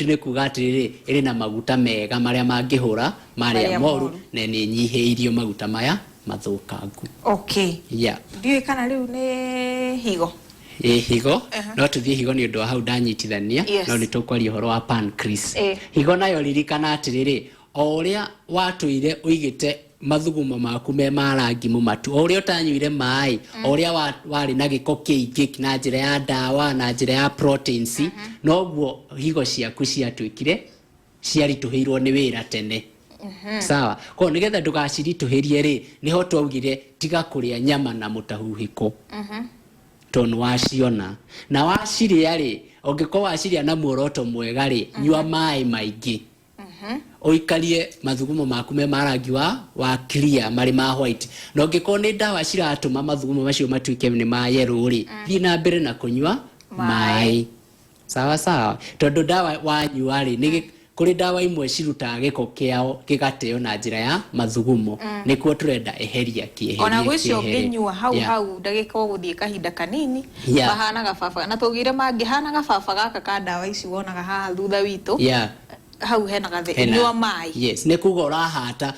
nĩ kuga atĩrĩrĩ, ĩrĩ na maguta mega marĩa mangĩhũra marĩa marĩa moru, moru. Na nĩ ĩnyihĩirio maguta maya mathũkangu. Yeah. Ndiũĩ kana rĩu nĩ higo. Ĩ, higo. No tũthiĩ higo nĩ ũndũ wa hau ndanyitithania. No nĩ tũkwaria ũhoro wa pancreas. Higo nayo, ririkana atĩrĩrĩ, o ũrĩa watũire ũigĩte mathugumo maku me ma rangi mũmatu, o ũrĩa ũtanyuire maĩ, o ũrĩa warĩ na gĩko kĩingĩ na njĩra ya ndawa na njĩra ya proteins, noguo higo ciaku ciatuĩkire ciaritũhĩirwo nĩ wĩra tene, sawa? Koguo nĩgetha ndũgaciritũhĩrie rĩ, nĩho twaugire tiga kũrĩa nyama na mũtahuhĩko, tondũ nĩ waciona na wacirĩa rĩ, ũngĩkorwo wacirĩa na muoroto mwega rĩ, nyua maĩ maingĩ, ũikarie mathugumo maku me ma rangi wa clear, marĩ ma white. Na ũngĩkorwo nĩ ndawa ciratũma mathugumo macio matuĩke nĩ ma yellow rĩ, thiĩ na mbere na kũnyua maĩ, sawa sawa, tondũ ndawa wanyua rĩ, nĩ kũrĩ ndawa imwe cirutaga gĩko kĩao gĩgateo na njĩra ya mathugumo, nĩkuo tũrenda eheria kĩeherie. Ona gwĩcio kĩehere. ũngĩnyua hau hau ndagĩka ũgũthiĩ kahinda kanini, mahana gababa na tũgire mangĩhana gababa gaka ka ndawa ici wonaga haha thutha witũ. Hau hena gathĩ. Nyua maĩ. Yes, nĩ kuga ũrahata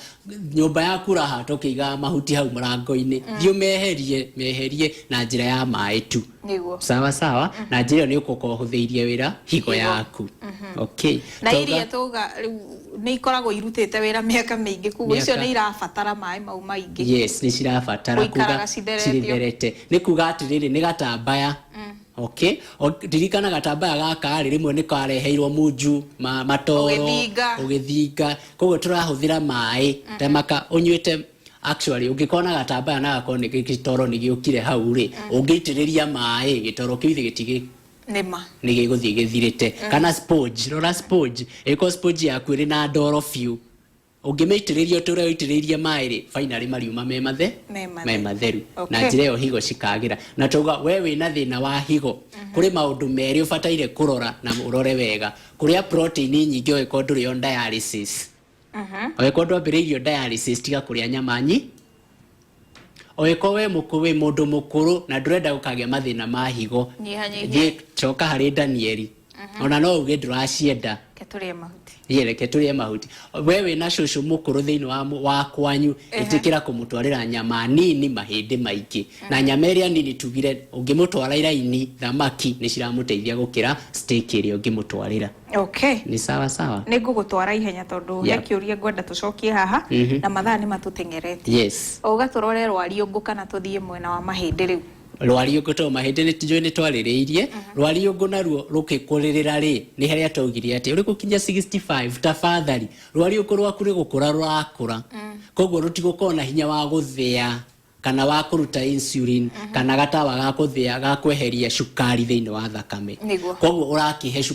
nyũmba yaku, ũrahata ũkĩigaga mahuti hau mũrango-inĩ, thiĩ ũmeherie, meherie na njĩra ya maĩ tu. Sawa sawa. Na njĩra ĩyo nĩ ũgũkorwo ũhũthĩirie wĩra higo Higo. yaku. Okay. Na iria tuga rĩu nĩ ikoragwo irutĩte wĩra mĩaka mĩingĩ, koguo icio nĩ irabatara maĩ mau maingĩ. Yes, nĩ cirabatara. Gũikaraga kuga citheretio. Citherete nĩ kuga atĩrĩrĩ, nĩ gatambaya. Okay. Ririkana gatambaya gaka rĩ, rĩmwe nĩ kareheirwo munju matoro. Ũgĩthinga. Ũgĩthinga, koguo tũrahũthĩra maĩ temaka ũnyuĩte. Actually, ũngĩkorwo na gatambaya na gakorwo nĩ gĩtoro nĩ gĩũkire hau rĩ, ũngĩitĩrĩria maĩ gĩtoro kĩu ithe gĩtigĩ Nĩma. Nĩ gĩgũthiĩ gĩthirĩte. Kana sponge, rora sponge, ĩkorwo sponge yaku ĩrĩ na ndoro biũ, ũngĩmĩitĩrĩria ũtũre ũitĩrĩirie maĩ rĩ, finally mariuma me mathe Me matheru. Me matheru. Na njĩra ĩyo higo cikagĩra. Na tauga we wĩna thĩna wa higo, kũrĩ maũndũ merĩ ũbataire kũrora na ũrore wega: kũrĩa protein nyingĩ ũngĩkorwo ndũrĩ on dialysis. Ũngĩkorwo ndwambĩrĩirio dialysis, tiga kũrĩa nyama nyi. Ũngĩkorwo we wĩ mũndũ mũkũrũ na ndũrenda gũkagĩa mathĩna ma higo, Nyihanyihia. thiĩ coka harĩ Danieli, ona no uge ndũracienda. Reke tũrĩe mahuti. Ye, reke tũrĩe mahuti. We wĩna cũcũ mũkũrũ thĩinĩ wa kwanyu, ĩtĩkĩra kũmũtwarĩra nyama nini, mahĩndĩ maingĩ. Na nyama ĩrĩa nini tugire ũngĩmũtwara iraini, thamaki nĩ ciramũteithia gũkĩra steak ĩrĩa ũngĩmũtwarĩra. Nĩ sawa sawa. Nĩ ngũgũtwara ihenya tondũ he kĩũria ngwenda tũcokie haha na mathaa nĩ matũteng'eretie. Ũga tũrore rwariũngũ kana tũthiĩ mwena wa mahĩndĩ rĩu? Rwariũngũ, tondũ mahĩndĩ nĩ njũĩ nĩ twarĩrĩirie. Rwariũngũ naruo rũkĩkũrĩrĩra rĩ, nĩ harĩa twaugire atĩ ũrĩ gũkinya 65, tafadhali, rwariũngũ rwaku nĩ gũkũra rũrakũra, koguo rũtigũkorwo na hinya wa gũthĩa kana wa kũruta insulin kana gatawa ga kũthĩa ga kweheria cukari thĩinĩ wa thakame. Koguo ũrakĩhe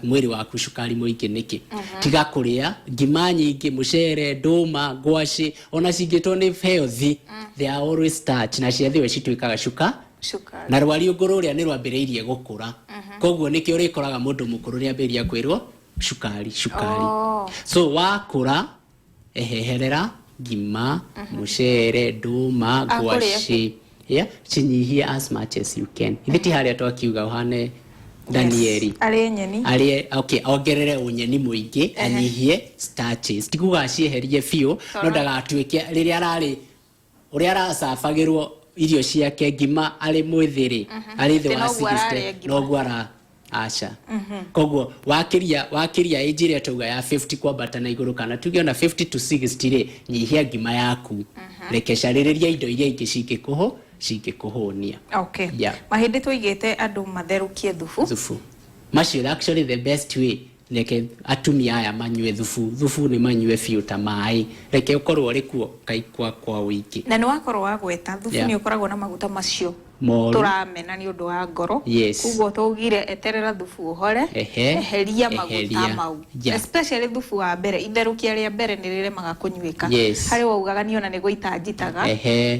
mwĩrĩ waku cukari mũingĩ nĩkĩ? Tiga kũrĩa ngima nyingĩ, mũcere, ndũma, ngwacĩ, ona cingĩtwo nĩ healthy, they are always starch, na ciathĩo cituĩkaga cuka. Cukari. Na rwariũngũ rũrĩa nĩ rwambĩrĩirie gũkũra, koguo nĩkĩo ũrĩkoraga mũndũ mũkũrũ nĩ ambĩrĩria kwĩrwo cukari, cukari. So wakũra. Eheherera ngima, mucere, ndũma, Akũrĩa ngwacĩ. Yeah, cinyihie as much as you can. Ithe ti harĩa twakiuga ũhane Danieli. Yes. Arĩe nyeni. Arĩe, okay, ongerere ũnyeni mũingĩ, anyihie starches. Ti kuga acieherie biũ, no ndagatuĩke rĩrĩa ararĩ ũrĩa aracabagĩrwo irio ciake ngima arĩ mwĩthĩ rĩ, arĩ thĩ Atĩ wa noguo 60, ararĩa ngima. Noguo ara aca. Koguo wakĩria age ĩrĩa tauga ya 50 kwambata na igũrũ, kana tuge ona 50 to 60 rĩ, nyihia ngima yaku, reke carĩrĩria indo iria ingĩ cingĩkũhũnia. Okay. Yeah. Mahĩndĩ tũigĩte andũ matherũkie thubu. Thubu macio, actually the best way, reke atumia aya manyue thubu. Thubu nĩ manyue biũ ta maĩ, reke ũkorwo ũrĩ kuo kaikwa kwa ũingĩ. Na nĩ wakorwo wagweta thubu, nĩ ũkoragwo na maguta macio Moru. Tũramena nĩ ũndũ wa ngoro. Koguo twaugire eterera thubu ũhore, eheria maguta Eheria. mau. Especially thubu wa mbere, itherũkia rĩa mbere nĩ rĩremaga kũnyuĩka. Harĩ waugaga niĩ ona nĩ gũita njitaga.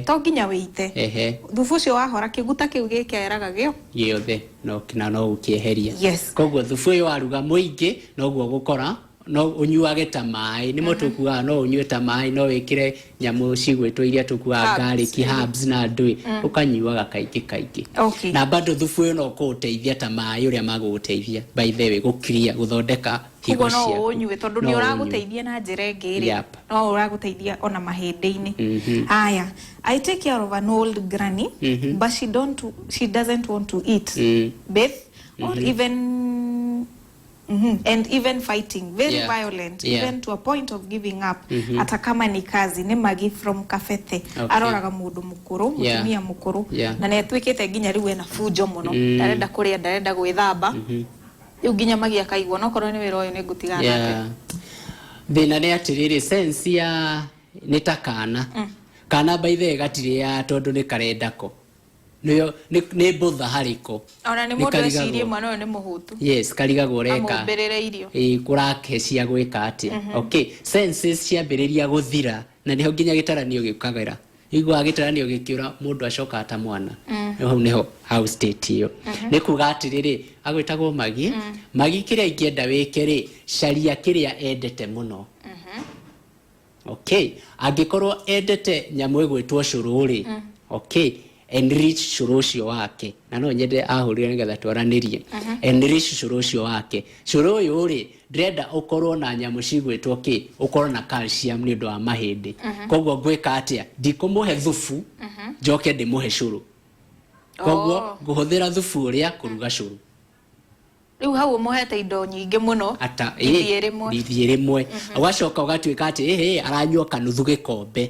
To nginya wĩite. Thubu ũcio wahora, kĩguta kĩu gĩkeraga gĩo Gĩothe no na no ũkĩeheria. Koguo thubu ũyũ waruga mũingĩ, noguo gũkora no ũnyuage ta maĩ. Nĩmo tũkuaga, no ũnyue ta maĩ, no wĩkĩre nyamũ cigwĩtwo iria tũkuaga, Herbs. Garlic, herbs na ndũĩ, ũkanyuaga kaingĩ kaingĩ. Na bado thubu ũyũ no kũũteithia ta maĩ ũrĩa magũgũteithia, by the way, gũclear, gũthondeka higo Koguo no ciaku. ũnyue tondũ No nĩ ũnyue. Ũragũteithia na njĩra ĩngĩ rĩ, no ũragũteithia ona mahĩndĩ-inĩ. Haya, I take care of an old granny, but she doesn't want to eat, bathe or even and even fighting very violent, even to a point of giving up, hata kama ni kazi. Nĩ Magi from Kabete. Aroraga mũndũ mũkũrũ, mũtumia mũkũrũ, na nĩ atuĩkĩte nginya rĩu ena bunjo mũno, ndarenda kũrĩa, ndarenda gwĩthamba, rĩu nginya Magi akaigua nokorwo nĩ wĩra ũyũ nĩ ngũtigana nake. Thĩna nĩ atĩrĩrĩ, sense ya nĩ ta kana kana, by the way, gatirĩaga tondũ nĩ karenda ko nĩyo nĩ mbũtha harĩ ko. Ona nĩ Nĩ mũndũ karigagwo. ecirie mwana ũyũ nĩ mũhũtu. Yes, karigagwo ũreka. Amũmbĩrĩre irio. Ĩ kũrake cia gwĩka atĩa. Okay, senses ciambĩrĩria gũthira, na nĩho nginya gĩtaranio gĩũkagĩra. Iguaga gĩtaranio gĩkĩũra, mũndũ acokaga ta mwana. Hau nĩho hau state ĩyo nĩ kuga atĩrĩrĩ, agwĩtagwo Magi. Magi, kĩrĩa ingĩenda wĩke rĩ, caria kĩrĩa endete mũno. Okay, angĩkorwo endete nyamũ ĩgwĩtwo cũrũ rĩ, okay, enrich cũrũ ũcio wake. Na no nyende ahũrire nĩgetha twaranĩrie. Enrich cũrũ ũcio wake. Cũrũ ũyũ rĩ, ndĩrenda ũkorwo na nyamũ cigwĩtwo kĩ, ũkorwo na calcium nĩ ũndũ wa mahĩndĩ. Koguo ngwĩka atĩa? Ndikũmũhe thubu njoke ndĩmũhe cũrũ. Koguo ngũhũthĩra thubu ũrĩa kũruga cũrũ. Rĩu hau ũmũhete indo nyingĩ mũno. Ata Ithiĩ rĩmwe. Ithiĩ rĩmwe. Ũgacoka ũgatuĩka atĩ ĩhĩ aranyua kanuthu gĩkombe.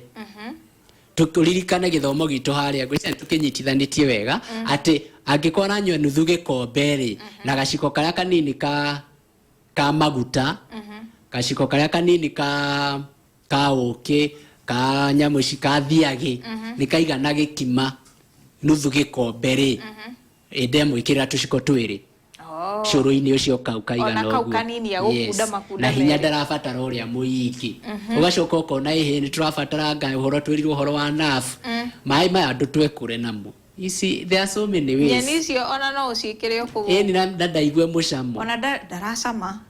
Tũririkane gĩthomo gitũ harĩa, ngwĩciria tũkĩnyitithanĩtie wega atĩ angĩkorwo aranyua nuthu gĩkombe rĩ, na gaciko karĩa kanini ka maguta, gaciko karĩa kanini ka ũkĩ, ka nyamũ ici, ka thiagĩ, nĩ kaigana gĩkima nuthu gĩkombe rĩ, ĩndemwĩkĩrĩra tũciko twĩrĩ cũrũ-inĩ ũcio kau kaigana Ona kau ũguo. Kanini agũkunda makunda Na hinya merĩ. Ndarabatara ũrĩa mũingĩ. Ũgacoka ũkona ĩhĩ nĩ tũrabatara nga ũhoro twĩrirwo ũhoro wa nerve, maĩ maya andũ twekũre namo. You see, there are so many ways. Nyeni icio ona no ũciĩkĩre o kũu. Ĩni na ndaigue mũcamo. Ona ndaracama.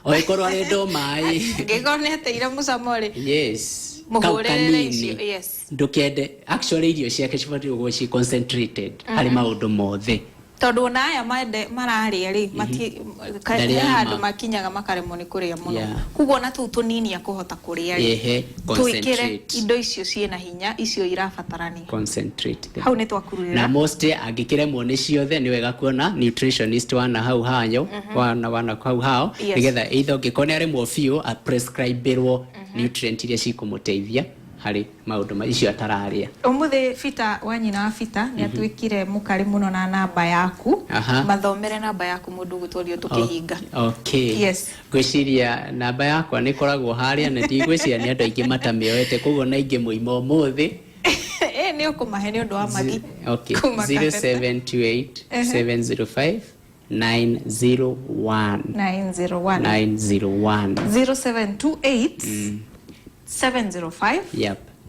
O ĩkorwo arenda o maĩ. Angĩkorwo nĩ ateire mũcamo rĩ, Yes, kau mũhũrĩrĩre kanini. Icio, yes. Ndũkende, actually irio ciake cibatiĩ gũkorwo ci concentrated harĩ maũndũ mothe. Tondũ ona aya mende mararĩa rĩ, Ndarĩ he handũ ama. Makinyaga makaremwo nĩ kũrĩa mũno. Koguo ona tũu tũnini akũhota kũrĩa rĩ, twĩkĩre Concentrate. Indo icio ciĩna hinya, icio irabatarania. Concentrate them. Hau nĩ twakururĩra. Na most angĩkĩremwo nĩ ciothe, nĩ wega kuona nutritionist wana hau hayo, wana hau hao, nĩgetha either ũngĩkorwo nĩ aremwo biũ, aprescribĩrwo nutrient iria cikũmũteithia harĩ maũndũ icio atararĩa. Ũmũthĩ Bita wa nyina wa Bita nĩ atuĩkire mũkarĩ mũno na namba yaku. Mathomere namba yaku, mũndũ ũgũtwario tũkĩhinga. Okay. Yes. Ngwĩciria namba yakwa nĩ ĩkoragwo harĩa, na ndigwĩciria nĩ andũ aingĩ matamĩoete, koguo na ingĩ mũima ũmũthĩ. Ĩ nĩ ũkũmahe nĩ ũndũ wa Magi Okay. kuma Kabete. 0728 705 901. 901. 901. 0728 705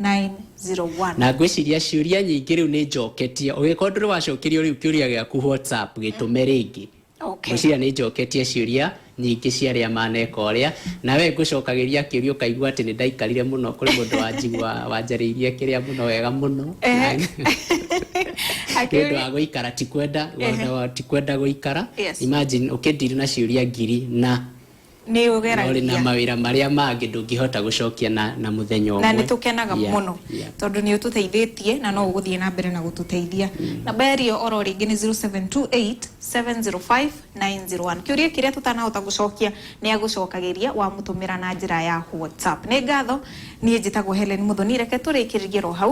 901. Na ngwĩciria ciũria nyingĩ rĩu nĩ njoketie. Ũgĩkorwo ndũrĩ wacokerio rĩu kĩũria gĩaku WhatsApp, gĩtũme rĩngĩ. Ngwĩciria nĩ njoketie ciũria Nyingĩ cia arĩa maneka ũrĩa na we ngũcokagĩria kĩũria, ũkaigua atĩ nĩ ndaikarire mũno kũrĩ mũndũ wanjigua wanjarĩirie kĩrĩa mũno wega mũno. Nĩ ũndũ wa gũikara, ti kwenda, ti kwenda gũikara. Imagine ũkĩndiri na ciũria ngiri na nĩ na ũrĩ na ũgeragia mawĩra marĩa mangĩ, ndũngĩhota gũcokia na mũthenya ũmwe. Na nĩ tũkenaga mũno tondũ nĩ ũtũteithĩtie na no ũgũthiĩ na mbere na gũtũteithia. Namba ĩrĩa oro rĩngĩ nĩ 0728 705 901. Kĩũria kĩrĩa tũtanahota gũcokia nĩ agũcokagĩria wamũtũmĩra na njĩra ya WhatsApp. Nĩ ngatho. Niĩ njĩtagwo Helen Muthoni, reke tũrĩkĩrĩrie ro hau.